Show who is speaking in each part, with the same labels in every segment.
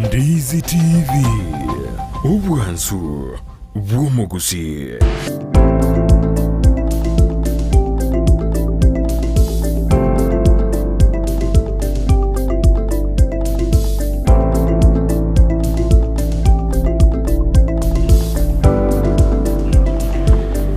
Speaker 1: Ndizi TV, obwansu bw'omogusii.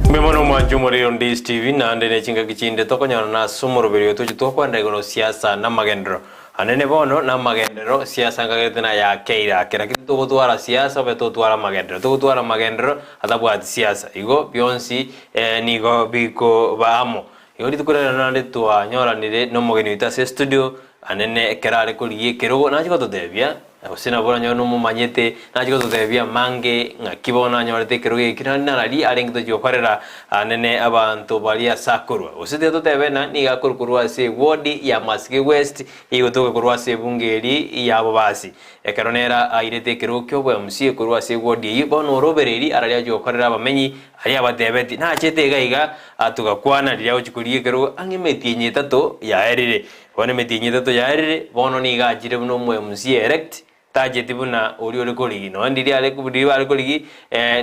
Speaker 2: Mbuya mono omwanchi omorero Ndizi TV naende ne chingaki chinde tokonyorana ase omoroberi oyo toche twakwanera igoro siasa na amagenderero. Anene bono namagenderero, siasa nkagerete nayakeire ake, lakini togotwara siasa obe totware amagenderero, togotwara amagenderero atabwati siasa, igo bionsi nigo bikoba amo. Igo rituko riaino naende twanyoranire nomogeni oito ase estudio, anene ekero are korigia ekerogo nache gototebia, gose nabo oranyore nomomanyete, nache gototebia amange ng'aki bono anyorete ekerogo eki naende nararia arenge tochia gokorera anene abanto baria ase akorwa. Gose tiga totebe ng'a nigo akorwa korwa ase ewodi ya Masige West egotoka korwa ase ebunge eri ya Bobasi. Ekero nere airete ekerogo kia obo-MC korwa ase ewodi eyio, bono orobereiri araria achia gokorera abamenyi aria abatebeti, Nachete iga iga togakwana riria agochia korigia ekerogo ang'e emetienyi etato yaerire. Bono emetienyi etato yaerire, bono nigo achire buna omo-MC elect, tacheti buna oria ore korigi. Nonya ndiria are riria bare korigi,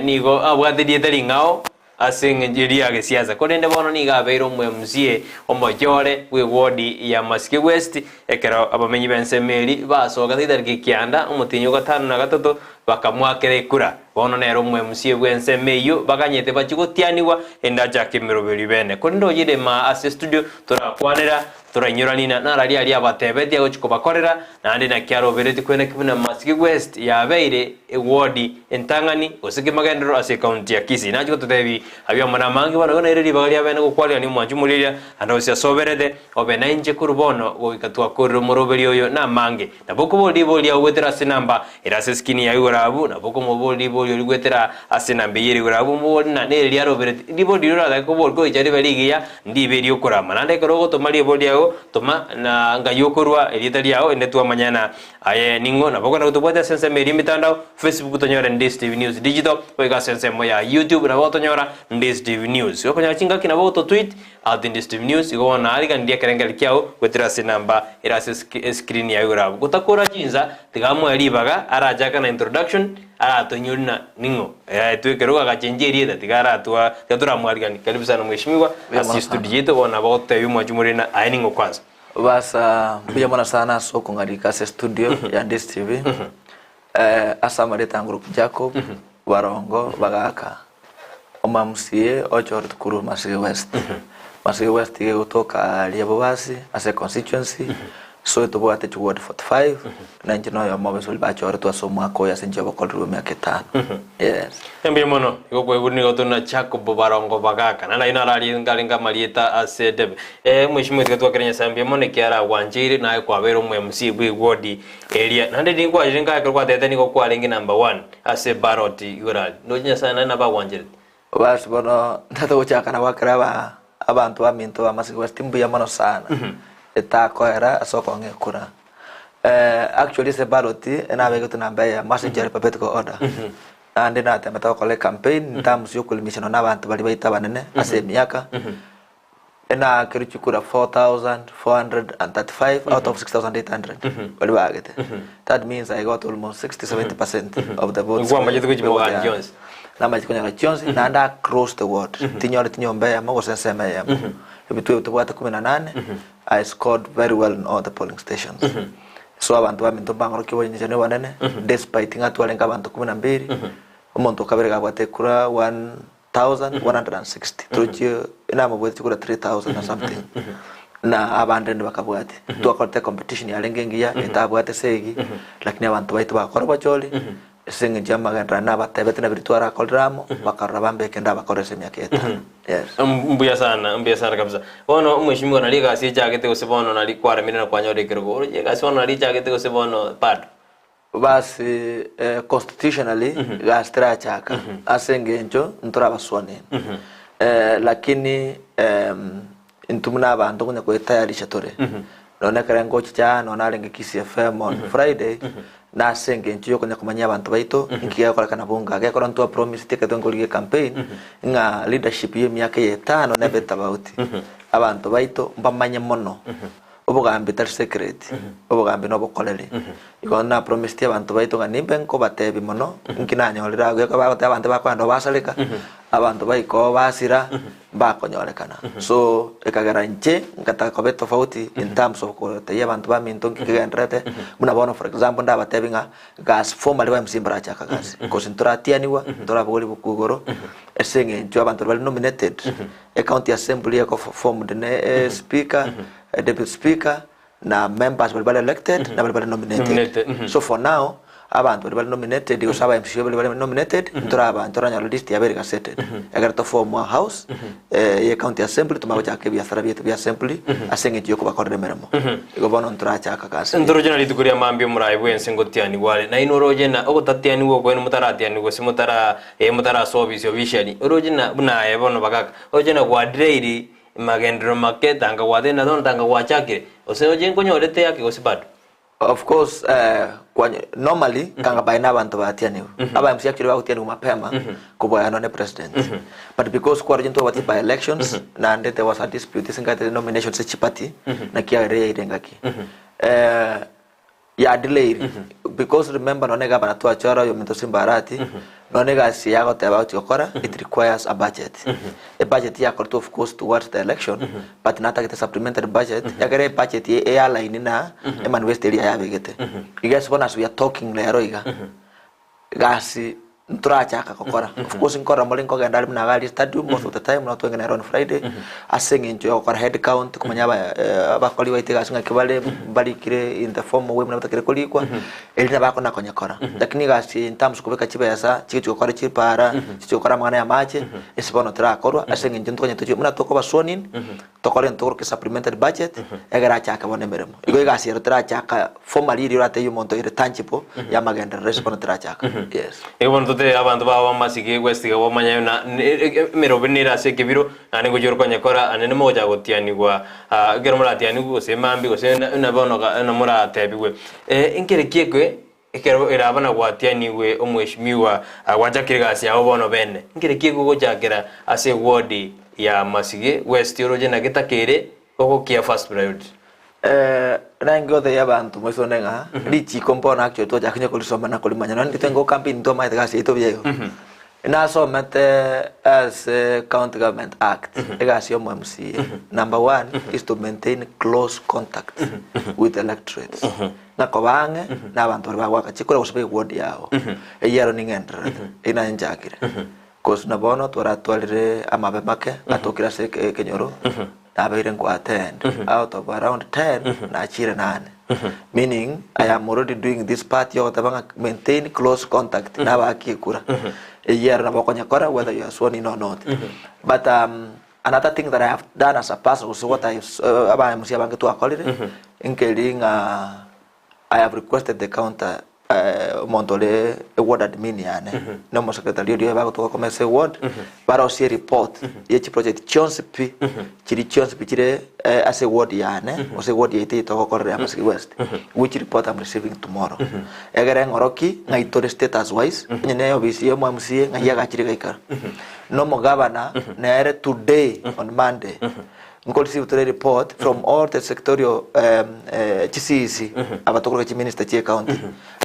Speaker 2: nigo abwate erieta ring'ao ase eng'encho eria ya gesiasa. Korende bono nigo abeire omo-MC omochore bw'ewodi ya Masike West, ekero abamenyi b'ensemo eria basogete chitariki kianda, omotienyi o gatano na gatato, bakamoakera ekura. Bono nere omo-MC bw'ensemo eyio baganyete bachie gotianigwa, erinde achake emeroberio bene. Korende oyire maa ase estudio, torakwanera Torainyoranie na nararia aria abatebetie agochia kobakorera, naende naki aroberetie kwenaki buna Masige West yabeire ewodi entang'ani gose kemagenderero ase ekaunti ya Kisii. Nachia gototebia abio amo namange bono igo naire ribaga ria bene gokwarerania omwanchi omoriria ande onsi asoberete obe nainche korwa bono goika twakorire omoroberio oyo namange. Nabo okoboria ribori riao goetera ase enamba ere ase eskrini yao igoro abwo, nabo okomoboria ribori oria goetera ase enamba eyio ere igoro abwo, omoborie ng'a nere riarobereti ribori riria oratake koboria goicha ribe rigiya, ndibe eriokorama. Naende ekero ogotoma ribori riao, toma na ngai okorua erieta riao, erinde twamanya ng'a aye ning'o. Nabo okogenda gotobwatia ase ensemo eria emetandao, Facebook tonyore Ndisi TV News Digital, goika ase ensemo ya YouTube nabo otonyora Ndisi TV News. Okonyora chingaki nabo ogototweet at Ndisi TV News, igo bono naariganirie ekerengererio kiao goetera ase enamba ere ase escreen yao igoro abwo. Gotakora chinsa, tiga amoe ribaga arachake na introduction, aratoinyori na ning'o aetwe ekerogo agachenchia erieta tiga aratwa tiga toramwarigani. Karibu sana mheshimiwa
Speaker 3: Mbuya
Speaker 2: ase
Speaker 3: mono
Speaker 2: studio
Speaker 3: sana.
Speaker 2: yaito bono nabo agototebia omwanchi omoriri na aye ning'o kwanza.
Speaker 3: Basa mbuya mono sana ase okong'arika ase estudio ya Ndisi TV. Eh, ase amarieta Ngroup Jacob, Barongo, Bagaka, Omamca ochoretwe korwa Masige West. Masige West iga egotoka aria Bobasi ase econstituency, so tobwate chiward 45, na inche noyomo obo ase bachoretwe ase omwaka oyo ase inche obokoreri bwa emiaka etano. Yes.
Speaker 2: Mbuya mono, igo kwaigure nigo tore na Jacob Barongo Bagaka, naende ayio naro aria arenge amarieta ase edebe. Eh, Mheshimiwa tiga twakere Nyasaye mbuya mono ekiagera agwancheire naye kwabeire omo MC bwe eward eria. Naende riria kwarire nkaye ekero kwatebete nigo kwarenge number one ase ballot igoro aria. Ndoche Nyasaye naende nabo agwancherete.
Speaker 3: Basi bono ntete gochaka na goakera aba abanto baminto ba Masige West mbuya mono sana, etakoera ase okong'a ekura. Actually ase ballot enabegetwe namba eyemo ase inche alphabetical order, naende natemete gokora ecampaign in terms ya okoelimishana na abanto baria baito abanene ase emiaka, Enaakerwe chikura 4,435 out of 6,800 baria baagete. That means I got almost 60 70 percent of the votes.
Speaker 2: Nkwamanyete gochimogania
Speaker 3: Yeah.
Speaker 2: chionsi.
Speaker 3: Namanyete konyora chionsi naende across the world. Tinyoreti nyomba eyemo gose ensemo eyemo. Ebituo ebi tobwate kumi na nane, I scored very well in all the polling stations. So abanto baminto mbang'orokia obonyenchani obonene despite ng'a twarenge abanto kumi na mbiri, omonto o kabere gabwate ekura one 1,160 tochie namobwate chikura 3,000 na something na abande rende bakabwati twakorete competition yarenge engiya etabwate esegi lakini abanto baito bagakora obochori ase eng'encho y'amagenderero nabatebete na biria twarakorire amo bakarora bambeke ndabakorere ase emiaka etano yes.
Speaker 2: Mbuya sana, mbuya sana kabisa. Bono omweshimiwa nari egasi echagete gose bono nari kwaramire na kwanyora ekerogo. Oroche egasi bono nari echagete gose bono bado?
Speaker 3: Basi constitutionally gasi terachaka ase engencho ntorabaswane lakini intwe buna abanto konya koetayarisha tore nonye ekero ngochicha aa nonye narenge Kisii FM on Friday nase engencho yokonya komanyia abanto baito inki gegokorekana bunge gekero ntwa promiseti ekero twenkorire ecampaign ng'a leadership ya emiaka eye etano nebe etabauti abanto baito mbamanye mono. Obogambi tari secret, obogambi nobokoreri. Igo napromiseti abanto baito ng'a nimbe nkobatebi mono, nki nanyorire agwo ekero bagoteba abanto bakoenda basareka, abanto baika oo basira, mbakonyorekana. So, ekagera inche ngataka koba etofauti in terms of kotebia abanto baminto nki kegendererete, buna bono for example ndabatebi ng'a gasi formally ba MC mbarachaka gasi, cause ntoratianigwa, ntorabogoria ribuku igoro, ase eng'encho abanto baria bare nominated, Ecounty assembly eko formed ne speaker, deputy speaker na members baria bare elected na baria bare nominated.
Speaker 2: Nominated, mhm.
Speaker 3: So for now abanto baria bare nominated gose aba MCA baria bare nominated ntoraba ntoranyora list yabo ere gazetted. Ekero to form a house eh, ye county assembly tomanye gochaka ebiasara biaito bia assembly ase eng'encho ya okobakorera emeremo. Igo bono ntorachaka gasi.
Speaker 2: Ntoroche na rituko ria mambia omoraai bwense ngotianigwa are, nainwe oroche na ogotatianigwa okwene motaratianigwa gose motara ee motarasoa obisi officially, oroche na buna aye bono bagaka, oroche na gwadelayiri magenderero make tanga gwatenda bono tanga gwachakire, gose oche nkonyorete yake gose bado?
Speaker 3: Of course eh, kwany- normally kanga baye na abanto batianiwe aba MC actually bagutianiwa mapema kobua nonye president but because kwarenge ntwabwate by elections naende there was a dispute ase engaki nominations ase chiparty naki yagerire yaira engaki eh, ya delayed because remember nonye gavana twachora oyominto Simba Arati nonye egasi eye agoteba agochi gokora it requires a budget ebudget yakoretwe of course towards the election but natagete supplementary budget ekere ebudget eye ealign na emanifesto eria yabegete iga ase bono as we are talking rero iga Egasi ntorachaka gokora. Of course nkorora more nkogenda aria buna iga aria stadium most of the time nabo twagenda nere on Friday, ase eng'encho ya gokora head count komanya aba abakori baito egasi ng'aki bare, mbarikire in the formal way buna batakire korikwa, erio nabo akona konyekora. Lakini egasi eye in terms kobeka chibesa, chigochi gokora chipara, chigochi gokora amang'ana ya amache, ase bono terakorwa ase eng'encho ntokonyete tochie buna tokoba sworn in, tokore egento tokoroka supplementary budget, egere achake bono emeremo. Igo egasi ero terachaka formally eria oratebie omonto ere tangible ya amagenderero ase bono terachaka. Yes.
Speaker 2: Nigo bono totebe abanto bao b'amasiko egwesitiga bamanye buna emerobe nere ase ekebiro, naende ngochia ore konyekora, naende mogochaka gotianigwa ekero moratianigwe gose mambia gose buna bono buna moratebigwe. Nkere ki ekwe ekero eraba na gwatianigwe omweshimiwa gwachakire egasi yao bono bene? Nkere ki ekwe gochakera ase eward ya Masige West oroche na getakere ogokia first priority?
Speaker 3: Nainki gotebia abanto moisone ng'a richiko mbono actually twachaka onye korisoma na korimanya nonye intwe nigo campaign twamaete gasi yaito buya igo. Nasomete ase county government act egasi ya omo MCA number one is to maintain close contact with electorates ng'a koba ang'e na abanto baria bagoaka chikura gose ba eward yago eyio ero ning'endererete eyio naye nchakire Cause na bono twaratwarire amabe make atokire ase ekenyoro nabeire nkoattend out of around 10 nachire nane meaning I am already doing this part yogoteba ng'a maintain close contact na abaaki ekura eyio ero nabo okonyekora whether you are sworn in or not but um, another thing that I have done as a person gose what I uh, abaemusia abange twakorire nkeri ng'a I have requested the counter omonto ore eward admin yane na omosecretary oria bagotoka koma ase eward barosie ereport ye chiproject chionsi pi chiri chionsi pi chire ase eward yane gose eward yaito eye togokorera ya Masiki West which report I'm receiving tomorrow egere ng'oroki ng'ai tore status wise onye ne ofisi ya omo MCA ng'ai agachire gaikara na omogavana nere today on Monday Nko receive tore report from all the sectorial chi CEC aba tokoroka chi minister chie county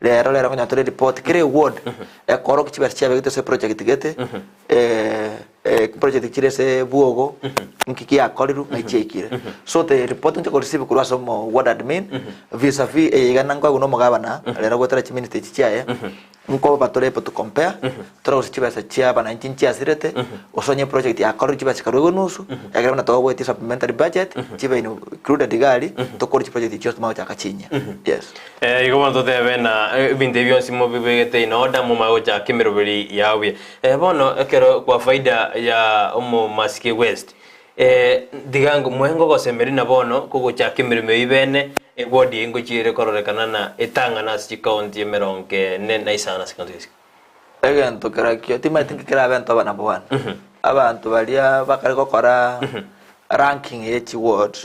Speaker 3: rero rero nkonya tore report kera eward ekorokia chibesa chiabegete ase project gete project chire ase bwogo nki kiakorirwe ng'ai chiaikire so the report nche ko receive korwa ase omo ward admin vis a vis eye iga nankoegwa na omogabana rero goetera chiminister echi chiaye Nkoba tore able to compare, tore gose chibesa chia abananchi nchiasirete, gose onye eproject yakorire chibesa chikarwa enusu, ekero buna togoetia supplementary budget, chibe included iga aria, tokore chiproject echio chionsi tomanye gochaka chinyia. Yes.
Speaker 2: Eh, igo bono totebe na ebinto ebi bionsi mobibegete in order momanye gochaka emeroberi yao buya. Eh, bono ekero kwa faida ya omomasike West, Eh, tiga moe ngogosemeria na bono kogochaka emeremo eyio bene, eward eye ngochia ere kororekana na etang'ana ase chikaunti emerongo ene na isano ase ekaunti ya Gusii.
Speaker 3: Egento kerakio timanyeti nki kerabe ntoba number one. Abanto baria bakare gokora ranking ye chiward,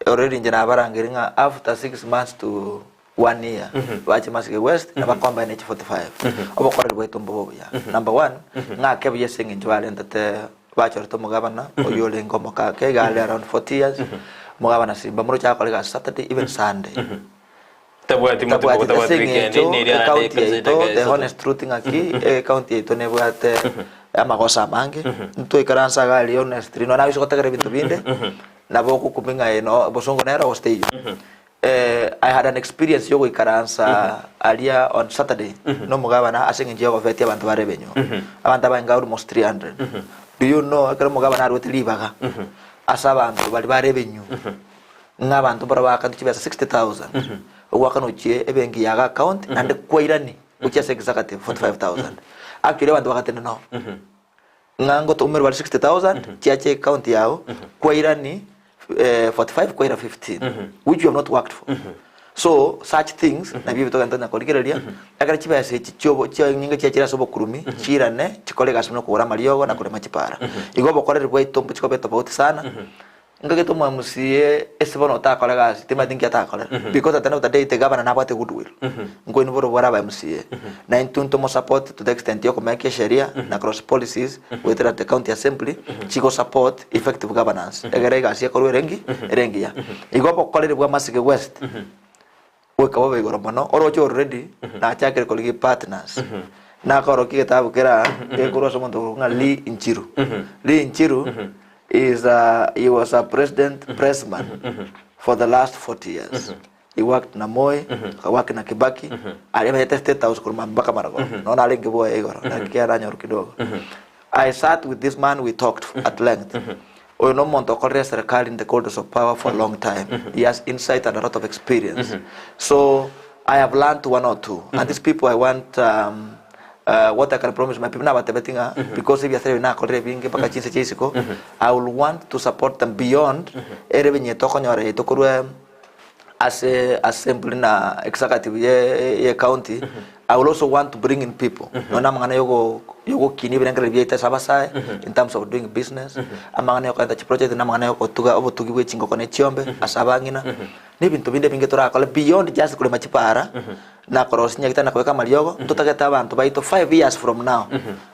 Speaker 3: Already inche nabarangeria ng'a after 6 months to one year bache Masige West na bacombine ne chi 45. Obokoreri bwaito mbobe obuya. Number one, ng'ake buya ase eng'encho barentete bachorete omogabana oyio orenge omokake iga are around 40 years. Omogabana Simba moroche agakora egasi Saturday even Sunday.
Speaker 2: Tabwati motibo
Speaker 3: Tabwati
Speaker 2: tabwati
Speaker 3: ase
Speaker 2: weekend
Speaker 3: eng'encho
Speaker 2: neri arande
Speaker 3: ecounty
Speaker 2: ekanisa
Speaker 3: yaito
Speaker 2: etaka
Speaker 3: the
Speaker 2: esato.
Speaker 3: honest truth ng'aki ecounty yaito nebwate amagoso amange ntwaikaransa iga aria honestly nonya nagochia gotegera ebinto binde nabo ogokumia ng'a eye no bosongo nero gose teiyo. I had an experience yogoikaransa aria on Saturday na omogabana ase eng'encho yogobetia abanto ba revenue abanto abange almost 300 do you know ekero omogabana arwete ribaga ase abanto baria ba revenue ng'a abanto mbaro baakante chibesa 60,000 ogoakana ochie ebenki yago account naende kwairani gochia ase executive 45,000 actually abanto bagatenda no ng'a ngotomerwa bare 60,000 chiache account yago kwairani eh, 45 kwaira 15 which you have not worked for so such things nabio ebitogenda tonya korigereria ekero chibesa echi chiobo chianyinga chiachire ase obokurumi chiirane chikore egasi buna okogora amariogo na korema chipara igo obokoreri bwaito mbochikoba etofauti sana Nkagete omwamusie ase bono otakora egasi, timanyeti nki atakore. Because at the end of the day, the governor nabwate goodwill. Nkoinwe borobwo bare aba MCA. Na intwe ntomosupport to the extent ya okomeka esheria na cross policies goetera the county assembly chigo support effective governance. Egere egasi ekorwe ere ngi ere engiya. Igo obokoreri bwa Masige West goika bobe igoro mono, oroche already nachakire korigia partners. Nakorokia egetabu kera gekorwa ase omonto okorokwa ng'a Lee Nchiru. Lee Nchiru is a, he was a president pressman for the last 40 years. He worked na Moi, akawork na Kibaki, aria amenyete State House korwa mambia mpaka marogoba. Nonya narenge bwoye igoro, naki aranyorwa kidogo. I sat with this man, we talked at length. Oyo nomonto okorire eserekari in the corridors of power for a long time. He has insight and a lot of experience. So I have learnt one or two. And these people I want um, uh, what I can promise my people nabatebeti ng'a because ebiasara ebi nakorire ebinge mpaka chinse chia isiko I will want to support them beyond ere ebinyete okonyora yaito korwa ase assembly na executive ye ye county I will also want to bring in people nonya amang'ana yogo yogokinia ebirengererio biaito ase abasae in terms of doing business amang'ana yokorenta chiproject na amang'ana yogotuga obotugi bwe chingoko ne chiombe ase abang'ina na ebinto binde ebinge torakore beyond just korema chipara na korosia nyagetari na kobeka amariogo ntotagete abanto baito 5 years from now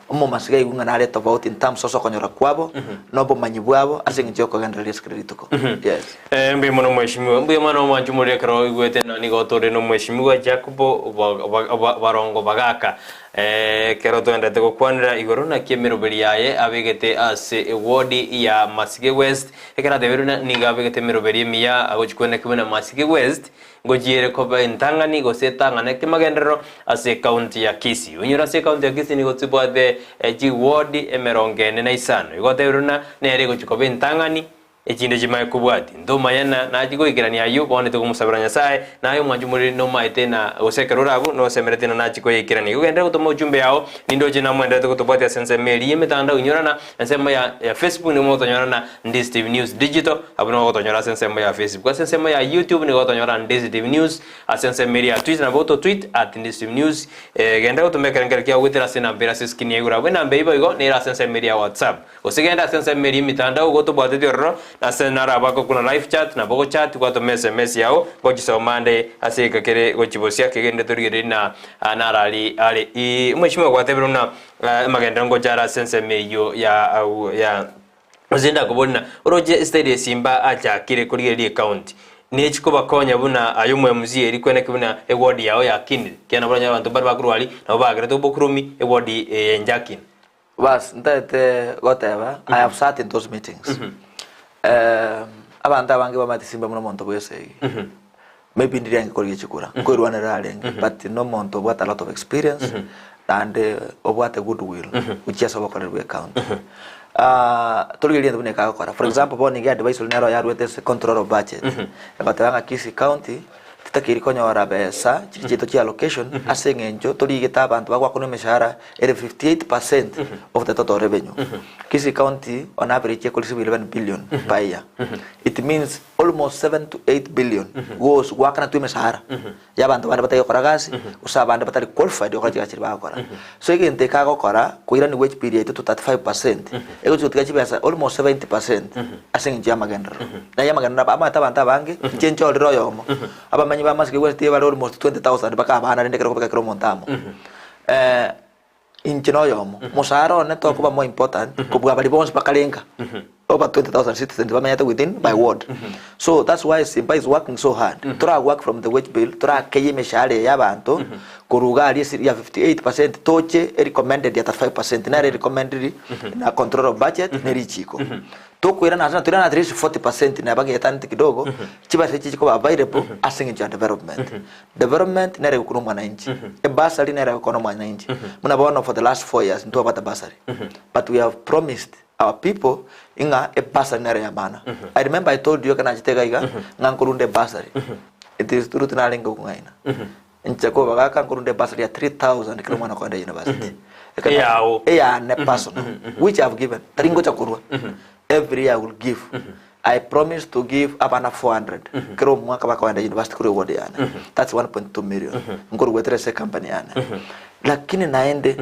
Speaker 3: Omomasiga aigwe ng'a nare tofauti in terms ase okonyora kwabo, na obomanyi bwabo ase eng'encho y'okogendereria ase kera rituko. Yes.
Speaker 2: Eh, mbuya mono mweshimiwa. Mbuya mono omwanchi omoriri ekero oigwete na nigo tore na omweshimiwa Jacobo Ba- Ba- Ba- Barongo Bagaka. Eh, ekero toendete gokwanera igoro naki emeroberi yaye abegete ase ewodi ya Masige West. Ekero ateberwe na nigo abegete emeroberi emiya agochi kweneka buna Masige West Ngochiere koba entang'ani gose etang'ana ekemagenderero ase ekaunti ya Kisii. Onyore ase ekaunti ya Kisii nigo tibwate chiwodi emerongo ene na isano. Igo otebirie buna nere egochia koba entang'ani, echinde chimae kobwatia. Ntomanye na nachia goikerania ayio, bono togomosabera Nyasae, naye omwanchi omoriri nomaete na gose ekero ore abwo nosemeretie na nachia koyaikerania. Igo genderera gotoma ujumbe yao, nindoche namoenderete gotobwatia ase ensemo eria y'emetandao inyorana ensemo ya ya Facebook nigo mogotonyorana Ndisi TV News Digital, abwo nigo ogotonyora ase ensemo ya Facebook. Ase ensemo ya YouTube nigo ogotonyora Ndisi TV News, ase ensemo eria ya Twitter nabo ototweet at Ndisi TV News. Eh, genda gotoma ekerengerio kiao goetera ase enamba ere ase screen ya igoro abwo. Enamba eyio boigo nere ase ensemo eria ya WhatsApp. Gose genda ase ensemo eria emitandao igo otobwateti ororo, ase naro abwo agokuna live chat, nabo ogochat gwatoma SMS yao, ngochisoma ande ase egeka kere gochibosia kegende torigererie na narari are. Ii, Omweshimiwa gwatebire buna amagenderero ngocha are ase ensemo eyio ya ya Gose ndakobori ng'a oroche estyle esimba achakire korigereria ecounty nechi kobakonya buna aye omo MCA eri kweneki buna eward yao yakinire ekiagera nabo oranyore abanto mbare bakorwa aria nabo bagerete obokuromi eward eye njakine.
Speaker 3: Bas ntaete goteba I have sat in those meetings abanto abange bamaete simba buna omonto bwa esegi maybe ndiri ange korigia chikura nkoirwanera arenge but nomonto obwate a lot of experience naende obwate good will gochia ase obokoreri bwa ecounty torigereria egento buna ekagokora for example bono iga advisory nero yarwete ase control of budget egoteba ng'a Kisii county titakeiri konyora besa chiria chiaito chia allocation ase eng'encho torigete abanto bagwakanwa emeshahara ere 58% of the total revenue Kisii county on average ekoreceive 11 billion per year it means Almost 7 to 8 billion goes goakana twe emesahara ya abanto bande batari gokora gasi gose abande batari qualified gokora chigasi chiria bagokora. So egento eke agokora koiraniwa echipiri yaito to 35% egochi gotiga chibesa almost 70% ase eng'encho ya amagenderero. Na ya amagenderero aba amaete abanto abange inche nchorire oyomo abamenyi ba Masika West bare almost 20,000 mpaka abana rende ekero okobeka kera omonto amo. Inche noyomo, mosara one tokoba more important kobua baria bonsi bakarenga. Over 20,000 citizens bamenyete within my ward. So that's why Simba is working so hard. Tora work from the wage bill, torakeyie emeshahara eye y'abanto korwa iga aria esiri ya 58% toche e recommended ya 35% nere recommended na control of budget ne richiko. Tokoirana ase na toirane at least 40% neba geetaneti kidogo, chibesa echi chikoba available ase eng'encho ya development. Development nere egokuna omwananchi, ebursary nere egokona omwananchi. Buna bono for the last 4 years ntwabwate bursary, but we have promised our people ing'a ebursary nere ya maana. I remember I told you ekero nachete iga iga, ng'a nkorunda ebursary. It is true tinarenge gokong'aina. Inche kobagaka nkorunda ebursary ya 3000 kera omwana okoenda university. Ekero na-
Speaker 2: Eyao.
Speaker 3: Eyane personal, which I have given. Tari ngocha korwa. Every year I will give. I promise to give abana 400 kera omwaka bakoenda university korwa eward yane. That's 1.2 million. Nkorwa ase ecompany yane. Lakini naende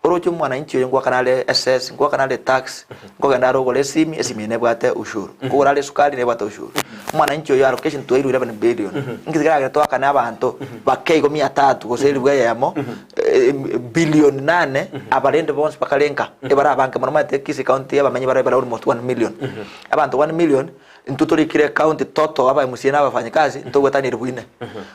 Speaker 3: Oroche omwananchi oyo ngoakana are SS, ngoakana are tax, nkogenda are ogore esimi, esimi eye nebwate ushuru, nkogora are esukari nebwate ushuru. Omwananchi oyo allocation twairwe 11 billion, nki keragere toakane abanto bake igo mia tatu gose elifu eyemo, billion nane, abarende bonsi bakare nka, ebare abange mono omanyete Kisii county abamenyi bare bare almost 1 million. Abanto 1 million, Intwe torikire county total aba MCA na abafanyikazi ntogwetania elifu ine.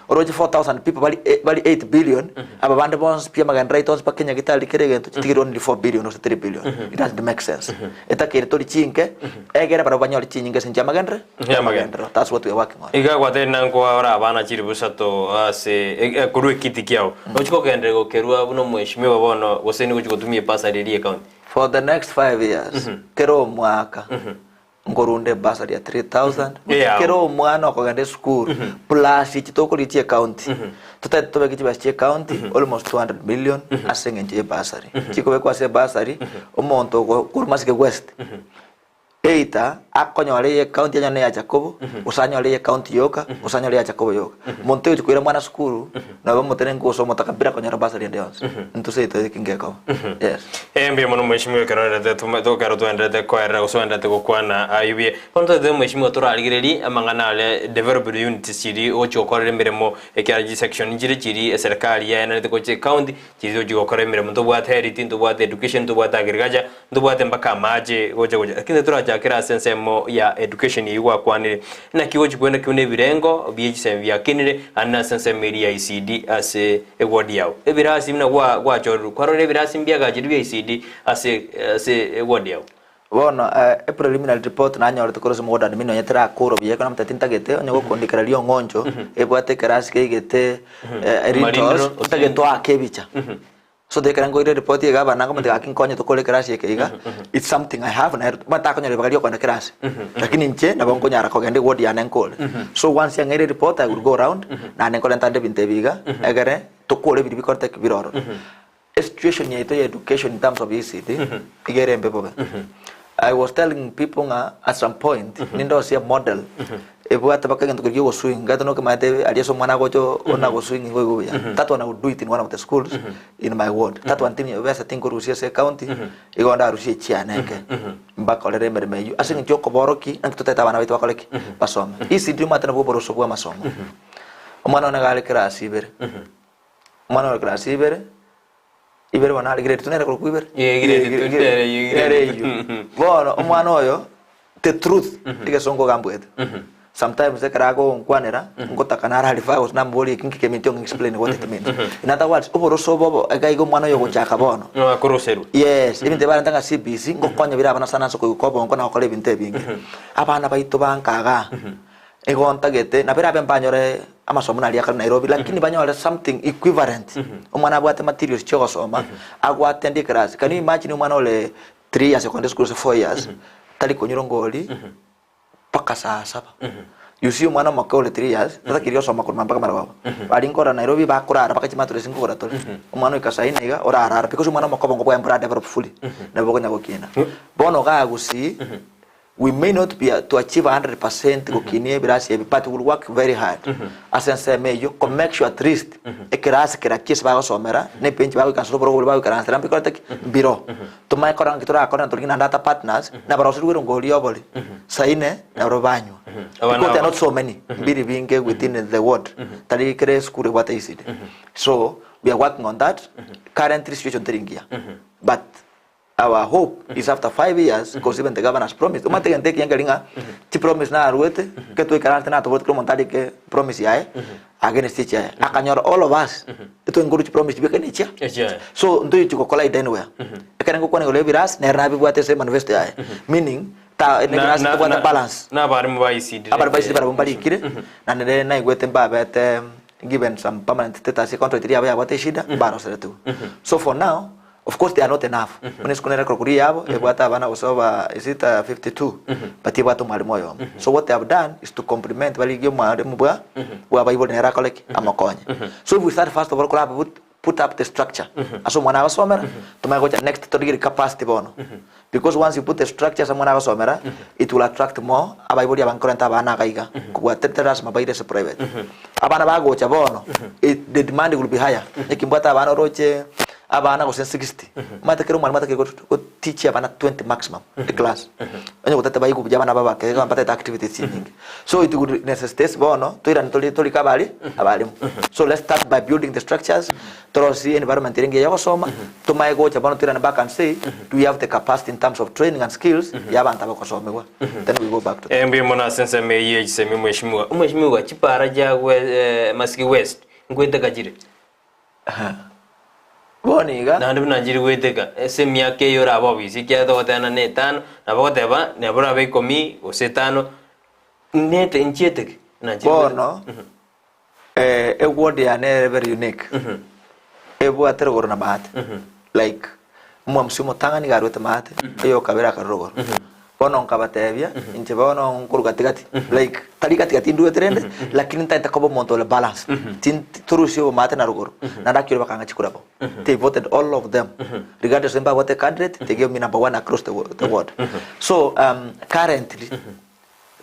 Speaker 3: Oroche 4000 people bari eh, bari 8 billion aba bande bonsi pi amagenderero aito onsi mpaka enyagitari kera egento chitigire only 4 billion gose 3 billion. It doesn't make sense. Etakeire tori chinke egere barabwo banyore chinyinga ase enchera y'amagenderero
Speaker 2: Y'amagenderero.
Speaker 3: That's what we are working on.
Speaker 2: Iga gwatebire na nkoa ore abana chilifu isato ase e- e- korwa ekiti kiao. Nochi kogenderera gokerua buna omweshimiwa bono gose nigo ochi gotumia ebasari eria ye county?
Speaker 3: For the next 5 years kera omwaka Nkorunda ebasari ya 3000
Speaker 2: Eyao.
Speaker 3: kera omwana okogenda esukuru plus echi tokoria chie county totagete tobeke chibesa chie county almost 200 million ase eng'encho ya ebasari chikobekwa ase ebasari omonto ogo korwa Masike West either akonyora eye county anyore na eya Jakobo gose anyore eye county yoka gose anyore eya Jakobo yoka omonto oyochi koira mwana sukuru Nabo omotenenku gose omotaka bila konyora bursary ende yonsi. Intwe seito eki ngekoba. Yes.
Speaker 2: Ee, mbuya mono mweshimiwa ekero oenderete tome- to- ekero twaenderete koerera gose oenderete gokwana ayio buya. Bono totagete mweshimiwa torarigererie amang'ana aria developed units chiria ogochia gokorera emeremo ekiagera chisection nchire chiria eserekari yaenanete gochia ecounty chiria ogochia gokora emeremo. Ntobwate health, ntobwate education, ntobwate agriculture, Ntobwate mpaka amache gocha gocha, lakini torachakere ase ensemo ya education eyio gwakwanire, naki gochi kwenda kiu na ebirengo bie chisemi biakinire ande ase ensemo eria ya ECD ase eward yao. Ebirasi buna gwa gwachorirwe, kwarorire ebirasi mbiagachirwe bia ECD ase ase eward yao?
Speaker 3: Bono e preliminary report nanyorete korwa ase omogondo admin onye terakora buya ekero namotebia tintagete onye gokondikera riong'oncho ebwate ekerasi keigete rentals ntagete oake ebicha. So ekero nkoira eripoti iga abana nkomotebia gaki nkonye tokore ekerasi eke iga, it's something I have naye batakonyora ribaga ria okogenda kerasi, lakini inche nabo nkonyara kogenda eward yane nkore. So once yang'eire eripoti I will go round, naende nkorenta ande ebinto ebi iga, egere tokore biria bikorete ki bire ororo. Esituation yaito ya education in terms of ECD, iga ere embe bobe. I was telling people ng'a at some point nindosie emodel ebwate mpaka egento keria kiogoswing gete nokemaete aria ase omwana agocha ona goswing igo igo buya that one I would do it in one of the schools in my ward that one tini besa tinkorusia ase ecounty igo ndarusie echiane eke mbakorere emeremo eywo ase eng'encho yokoborokia naki totagete abana baito bakore ki basome. ECD omanyete nabwo oboroso bwa amasomo omwana one iga are class ibere omwana ore class ibere Ibere bono are grade two nere korokwa ibere?
Speaker 2: Eh, grade two
Speaker 3: Eh,
Speaker 2: nere eyio, grade
Speaker 3: nere
Speaker 2: two.
Speaker 3: eyio. Bono omwana oyo the truth egesongo iga ambwete. Sometimes ekero agonkwanera ngotaka naro refer gose namoboria eki nki keminti ong'e explain what it means. In other words oboroso obo obo iga iga omwana oyo ogochaka bono.
Speaker 2: No akoroserwe.
Speaker 3: Yes, ebinto ebi barente ng'a CBC ngokonya bire abana sana ase okoigwa obongo na gokora ebinto ebinge. Abana baito banka igaa. Igo ntagete, nabo erabe mbanyore amasomo naria akare Nairobi, lakini banyore something equivalent. Omwana abwate materials chia ogosoma, agoattend eclass. Can you imagine omwana ore 3 years okogenda esukuru gose 4 years, tari konywa rongori mpaka saa saba. You see omwana omoke ore 3 years, tatakeiri gosoma korwa mpaka marogoba. Baria nkorora Nairobi bakorara mpaka chimattress nkogora tore. Omwana oika saa ine iga, orarara because omwana omoke obongo bwaye mbora develop fully, nabo bokonya gokina. Bono igaa gusii. We may not be to achieve 100% gokinia ebirasi ebi but we'll work very hard ase ensemo eyio ko make sure at least ekerasi kera ki ase bagosomera na ebench bagoikansera oborogo boria bagoikaransera mbikorete ki mbiro. Tomanye korora ng'aki torakore na torigie naende ata partners na baroseriwe erongo oria obori saa ine nabo banywa
Speaker 2: Abana
Speaker 3: because they are
Speaker 2: aba.
Speaker 3: not so many mbiri binge within the ward tari kera esukuru ebwate ECD so we are working on that currently situation teri ngiya but. Our hope is after 5 years because even the governor has promised. Omanyete egento ekiya nkeri ng'a chipromise naruete, ekero twaikaransete natoboreti kera omonto arike promise yaye against echiaye. Akanyora all of us etwenkorwa chipromise chiria ekero nechia.
Speaker 2: Echiaye.
Speaker 3: So ntoyochi gocollide anywhere. Ekero ngokwana igoro ya ebirasi nere nabibwate ase emanifesto yaye. Meaning ta ebirasi tobwate balance.
Speaker 2: Na abarimu ba ECD.
Speaker 3: Abarimu ba ECD barabwo mbarikire, na nere naigwete mbabete given some permanent status econtract eria yabo yabwate eshida mbaroseretigwe. So for now Of course they are not enough. Buna esukuru nere korokwa Riyabo ebwate abana gose over is it 52 but ebwate omwalimu oyomo. So what they have done is to complement barigie omwalimu bwa bwa abaibori nere akore ki? Amokonye. So if we start first of all koraba put, put up the structure ase omwana agosomera tomanye gocha next torigerie capacity bono. Because once you put the structure ase omwana agosomera it will attract more abaibori abange korenta abana iga iga kobua tari lasima baire ase private. Abana bagocha bono it the demand will be higher. Naki mbwate abana oroche abana gose 60 omanyete kera omwalimu atakeire go teach abana 20 maximum eclass. Onye gotete baigwe buya abana babake iga mbatete activities chinyinge. So it would necessitates bono toirane tori torike abari abarimu. So let's start by building the structures torosie environment ere engiya ya ogosoma tomaye gocha bono toirane back and say do we have the capacity in terms of training and skills ya abanto abagosomigwa then we go back to
Speaker 2: Eh, mbuya mono ase ensemo eyio ye chisemi mweshimiwa. Omweshimiwa, chipara chia gwe eh, Masiki West nkoeteka chire?
Speaker 3: Bono iga.
Speaker 2: Naende buna nchiri goeteka ase emiaka eye orabe obisi, ekiagera togotebana na etano, nabo ogoteba nabo orabe ikomi gose etano, nete nchieteke buna nchiri goeteka.
Speaker 3: Bono eward yane ere very unique, ebwate rogoro na maate, like omwamusi omotang'ani iga arwete maate, oyokabere akarwa rogoro. Bono nkabatebia, inche bono nkorwa gatigati, like tari gatigati ndwete rende, lakini ntagete koba omonto ore balanced. Tin torusie obomaate na rogoro, naende akiore bakang'a chikura bo. They voted all of them, regardless of mbabwate candidate, they gave me number one across the the ward. So currently,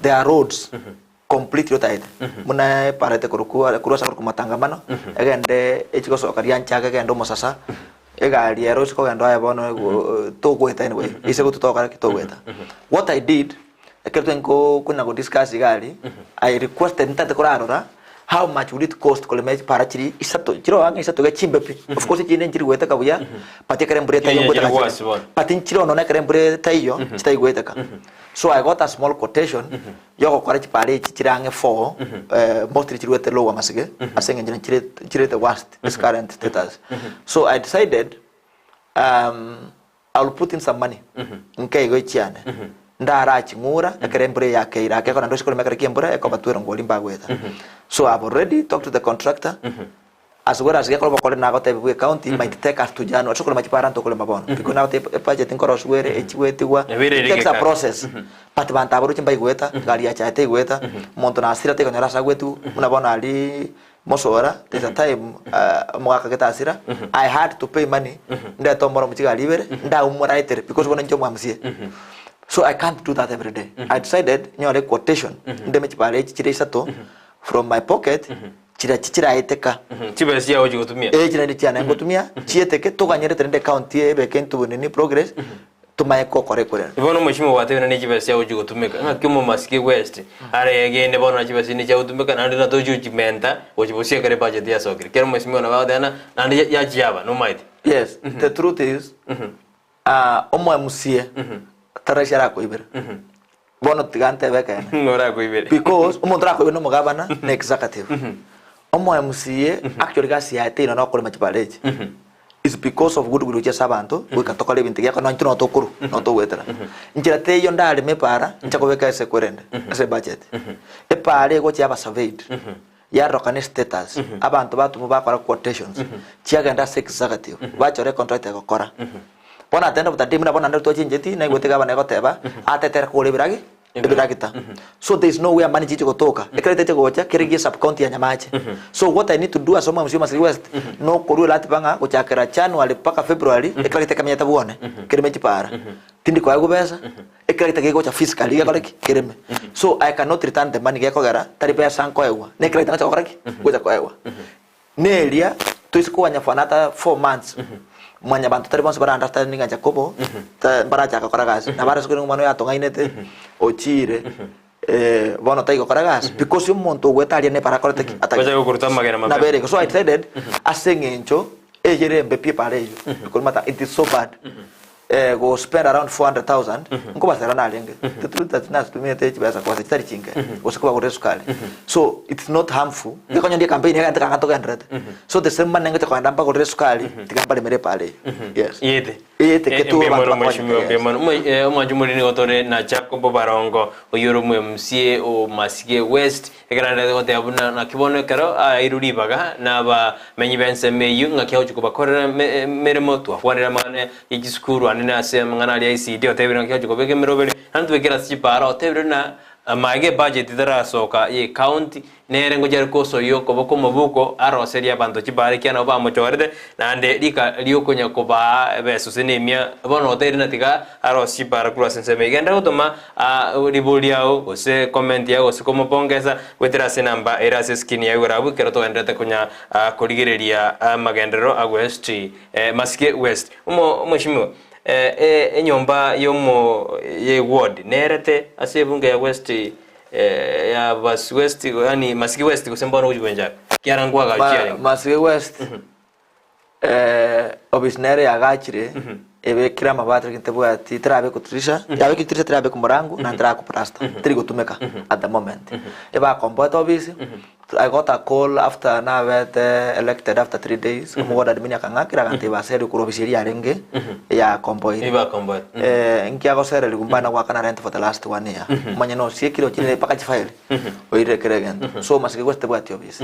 Speaker 3: there are roads completely otagete, buna eparete korokwa korwa ase akorokwa matangamano, egende echi gosoka rianchake egende omosasa, egari ero ase kogenda aye bono ego togoeta anyway, ase gotwa togokora ki? Togoeta. What I did, ekero twain ko konya go discuss iga aria, I requested ntagete korarora how much would it cost korema chipara chiria isato, chire oo ang'e isato iga chimbe pi, of course echinde nchiri goeteka buya, but ekero embura etaiyo
Speaker 2: Chiri
Speaker 3: ngoeteka chire,
Speaker 2: gwasi bono.
Speaker 3: but nchire oo nonye ekero embura etaiyo, chitaigoeteka. So I got a small quotation. Yogokora chipara echi chire ang'e four, mostly chiruete lower masige ase eng'encho na chire chire the worst ase current status. So I decided um, I will put in some money nke igo echiane ndaraching'ura ekero embura eye yakeire ake ekero naende ase korema ekero kia embura ekoba twero ngori mbagoeta. So I've already talked to the contractor As well as gekora obokori nagotebi bwe county might take us to January ase okorema chipara ntokorema bono because nagotebi ebudget nkorosiwa ere echigoetigwa
Speaker 2: Nabo ere
Speaker 3: it takes a
Speaker 2: egeka.
Speaker 3: process but banto aba roche mbaigweta egari yachaete teigweta omonto nasira taikonyora ase agwetiwu buna bono aria mosora there's a time omogaka gete asira I had to pay money ndete omoromo chigari ibere ndaumuraetere because bono inche omwamusie so I can't do that every day I decided nyore quotation ndeme chipara echi chire isato from my pocket Chiria tichiraeteka.
Speaker 2: Chibesa chiao chigotumia.
Speaker 3: Ee, chiria chiane ngotumia chieteke, toganyerete rende county ebeke into nini progress, tomanye gokora ekorera.
Speaker 2: Bono omweshimiwa gwatebire ne chibesa chiao chigotumeka, ng'aki omomasike West aregene bono na chibesa chinde chiagotumeka naende natochi gochimenta gochibosia ekero ebudget yasokire. Kera omweshimiwa nabo agoteba ng'a naende yachiaba nomaete.
Speaker 3: Yes, the truth is, omo MCA taraisia arakoibera. Bono tiga ntebe ekeene.
Speaker 2: Ng'a orakoibere.
Speaker 3: Because omonto orakoibere na omogabana na executive. Omo MCA actually gasi yaye teiyo nonya okorema chibara echi. It's because of goodwill gochia ase abanto goika tokore ebinto ebi nonya intwe nonya tokorwa nonya togoetera. Nchera teiyo ndareme epara nche kobeka ase ekwerende ase ebudget. Epara egocha yaba surveyed yaroka ne status abanto batomwa bakora quotations chiagenda ase executive bachora econtract egokora. Bono at the end of the day buna bono naende twachencheti naigwete gavana egoteba atetere kogora ebiragi ebiragita so there is no where money chiche gotoka ekero iteche gocha kere gie sub county ya Nyamache so what I need to do as omomc o Masii West nokorwa eratiba ng'a gochakera January mpaka February ekeragita kemenyete bwone kereme chipara tindi koegwa besa ekeragita gegocha physically gekore ki kereme so I cannot return the money gekogera tari besa nkoegwa na ekeragita ngocha gokora ki ngocha koegwa. Neria toise koganya for another 4 months, mwanyabanto tari bonsi bara understanding ng'a Jakobo ta mbarachaka gokora gasi. Nabo arase korende omwana oyo atong'ainete, ochiire, bono tari gokora gasi because omonto ogwete aria nepara akorete ki? Atagete.
Speaker 2: Gocha gokoruta amagena mapema.
Speaker 3: Nabo ere igo. So I decided ase eng'encho eyere embe pi epara eyio, because mata it is so bad. Go spend around 400,000 nkobasera narenge tinatumete chibesa kobasa chitari chinke gose kobagorera esukari so it's not harmful gekonya ndie campaign egento kanga togenderete so the same money ngocha kogenda mbagorere esukari tiga mbaremere epara eyio yes
Speaker 2: Yete.
Speaker 3: Eyete
Speaker 2: Eh,
Speaker 3: ketu
Speaker 2: mbuya
Speaker 3: abanto
Speaker 2: mono
Speaker 3: bakonyete,
Speaker 2: mheshimiwa, mbuya
Speaker 3: yes.
Speaker 2: mono. Omwancho omoriri nigo tore na Jacob Barongo oyio ore omo MCA o Masige West Ekero arente goteba buna naki bono ekero aeirwe ribaga nabamenyi b'ensemo eyio, ng'aki agochia kobakorera emeremo, twakwanire amang'ana ye chisukuru ande na ase amang'ana aria ICT, otebire ng'aki agochia kobeka emeroberi, naende tobekere ase chipaara, otebire buna amaiga ebudget etarasoka ye ecounty, nere ngochia are kosoyia okoboko omobuko aroserie abanto chipaara ekiagera nabo bamochorete, naende rika riokonya kobaa ebesa gose na emia, bono otebire ng'a tiga arosie chipaara korwa ase ensemo eyio. Genda gotoma Ribori riao, gose comment yao, gose komopongesa goetera ase enamba ere ase escreen yago igoro abwo ekero togendererete konya korigereria amagenderero a West Masike West. Omo omweshimiwa enyomba yomo ye ward nerete ase ebunge ya West ya Bas West yaani Masike West gose mbono gochia kwenchaka? Ekiagera nkwagachi arenge.
Speaker 3: Masike West Ofisi nere yagachire ebekire amabati lakini tebwati terabekwa dirisha, yabekwa dirisha terabekwa morango na terakwa plaster, teri gotumeka at the moment. Ebakomboete ofisi, I got a call after nabete elected after 3 days, omoward admin akang'akera agantebia baserigwe korwa ofisi eria yarenge eyakomboire.
Speaker 2: Ebakomboete.
Speaker 3: Nkiagosererigwa mbana goakana rent for the last one year, omanye nosiekire ochire mpaka chifile, oirire kera egento. So masike gose tebwati ofisi.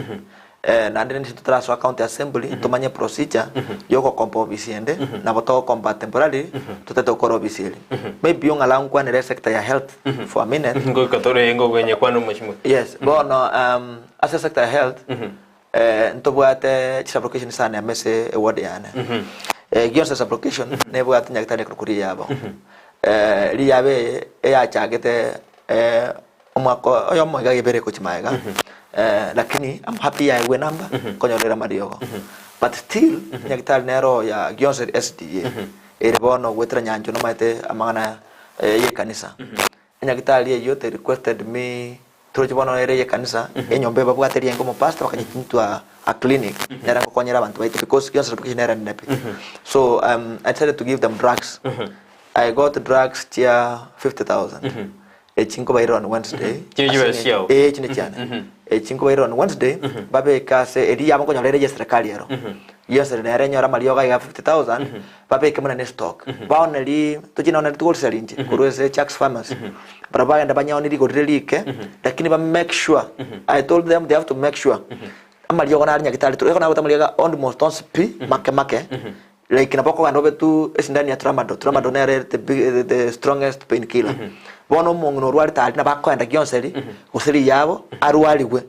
Speaker 3: Naende ninche totarasoa county assembly tomanye procedure yogokompa ofisi ende nabo togokompa temporarily totete gokora ofisi eria. Maybe ong'alao nkwanere esector ya health for a minute.
Speaker 2: Ngoika tore ngogwenye kwana omweshimiwa.
Speaker 3: Yes, bono ase sector ya health ntobwate chisublocation sana ime ase eward yane. Gionsi sublocation nebwate nyagetari ekorokwa Riyabo. Riyabo eye eyachagete Omwaka oyomo iga gebere gochia magega lakini I'm happy yaegwe enamba nkonyorera amariogo but still nyagetari nere oo ya Gionse SDA ere bono goetera nyanchwa nomanyete amang'ana ye ekanisa. Enyagitari eyio they requested me toroche bono ere ye ekanisa enyomba ebabwate riaenge omopastor bakanyechange to a clinic nere ngokonyera abanto baito because Gionse Reputation nere nene pi. So I decided to give them drugs I got drugs chia 50,000 Echi nkobairera on Wednesday.
Speaker 2: Chire
Speaker 3: ase
Speaker 2: chibe
Speaker 3: eng'encho-
Speaker 2: chiao.
Speaker 3: Eh, echi nechiane. Echi nkobairera on Wednesday, babeke ase eri yabo nkonyora ere yeserikali ero. Yonsi nere enyore amariogo aiga 50,000, babeke buna ne stock. Baoneri, tochie nonya togorisia rinche, korwa ase Chucks Pharmacy. Barabwo bagende banyaonie rigori rire rike, lakini ba make sure, I told them they have to make sure, amariogo nare nyagitari, ekero nagoteba amariogo almost onsi pi, make make, Like nabo okogenda obe tu esindani ya tramadol, tramadol nere the big, the strongest pain killer. Bono omong'ina orwarete aria nabo akoenda gionseri gose riyabo arwarigwe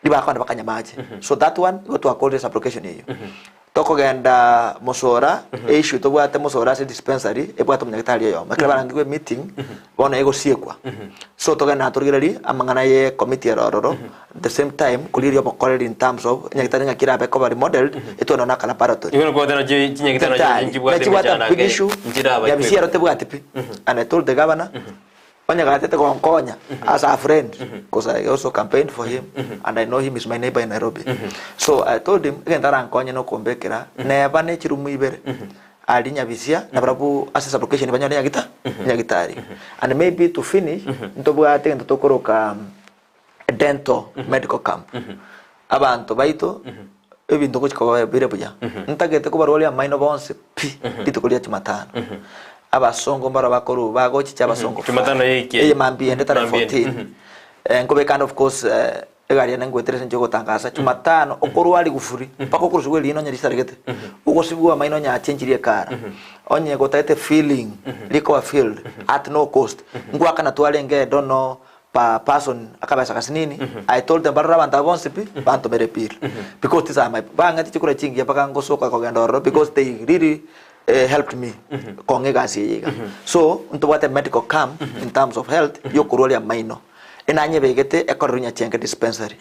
Speaker 3: ribakoenda bakanywa amache. So that one igo twakorire supplication eyio. Tokogenda mosora eissue tobwate mosora ase dispensary ebwate omonyagetari oyomo. Ekero barangigwe emeeting bono egosiekwa. So togende naende torigererie amang'ana ye committee ere ororo at the same time korigereria obokoreri in terms of nyagetari ng'aki erabe ekoba remodeled etwe nonya aka laboratory.
Speaker 2: Igo nokobwate nachio chinyagitari nachio
Speaker 3: Daktari,
Speaker 2: nchibwate
Speaker 3: nachibwate
Speaker 2: emechando
Speaker 3: big
Speaker 2: ake
Speaker 3: issue
Speaker 2: nchiraba
Speaker 3: nyabisia ero tebwati pi and I told the governor onye gatete gonkonya as a friend because I also campaigned for him and I know him is my neighbor in Nairobi so I told him egento arankonye nokombekera neba ne chirumu ibere aria nyabisia nabarabwo ase sublocation banyore nyagita nyagitari and maybe to finish ntobwate egento tokoroka dental medical camp abanto baito ebinto ngochi koba bire buya ntagete kobarwaria amaino bonsi pi rituko ria jumatano abasongo mbaro bakoru bagochicha abasongo
Speaker 2: Jumatano yaikia.
Speaker 3: eye mambia ende tarehe
Speaker 2: Mambia ende.
Speaker 3: 14 nkobeka ande of course Egari ende ngoetera ase inche ogotangasa, Jumatano okorwa rigufuri mpaka okorosigwa erino onye risaregete, ogosibwa amaino onye achenchirie ekara, onye gotagete filling rikoba filled at no cost, ngoakana twarenge I don't know per person akabesa gasinini, I told them barore abanto aba bonsi pi bantomere bill because these are my bang'ete chikura chingiya mpaka ngosoka kogenda ororo because they really helped me kong'a egasi eye iga. So ntobwate medical camp in terms of health yokorwaria amaino. Enanyebegete ekorerwe Nyachenke Dispensary.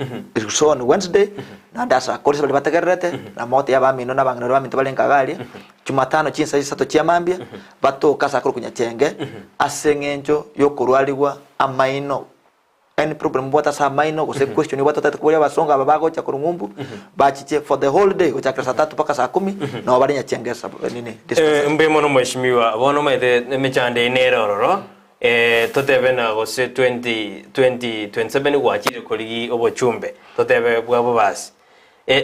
Speaker 3: So on Wednesday, naende ase akorisia baria bategererete, na mogotebi abamino na abang'ina baria baminto barenge iga aria, Jumatano chinsa isato chia mambia, batoke ase akorokwa Nyachenge, ase eng'encho yokorwarigwa amaino. Any problem obwate ase amaino gose question obwate otagete koboria abasongo aba bagocha korwa ng'umbu bachiche for the whole day gochakera saa tatu mpaka saa kumi nabo bare Nyachienge sub nini dispensary.
Speaker 2: Mbuya mono mheshimiwa, bono omanyete emechando eye nere ororo, totebe na gose 2027 gwachire korigi obochumbe, totebe bwa bobasi.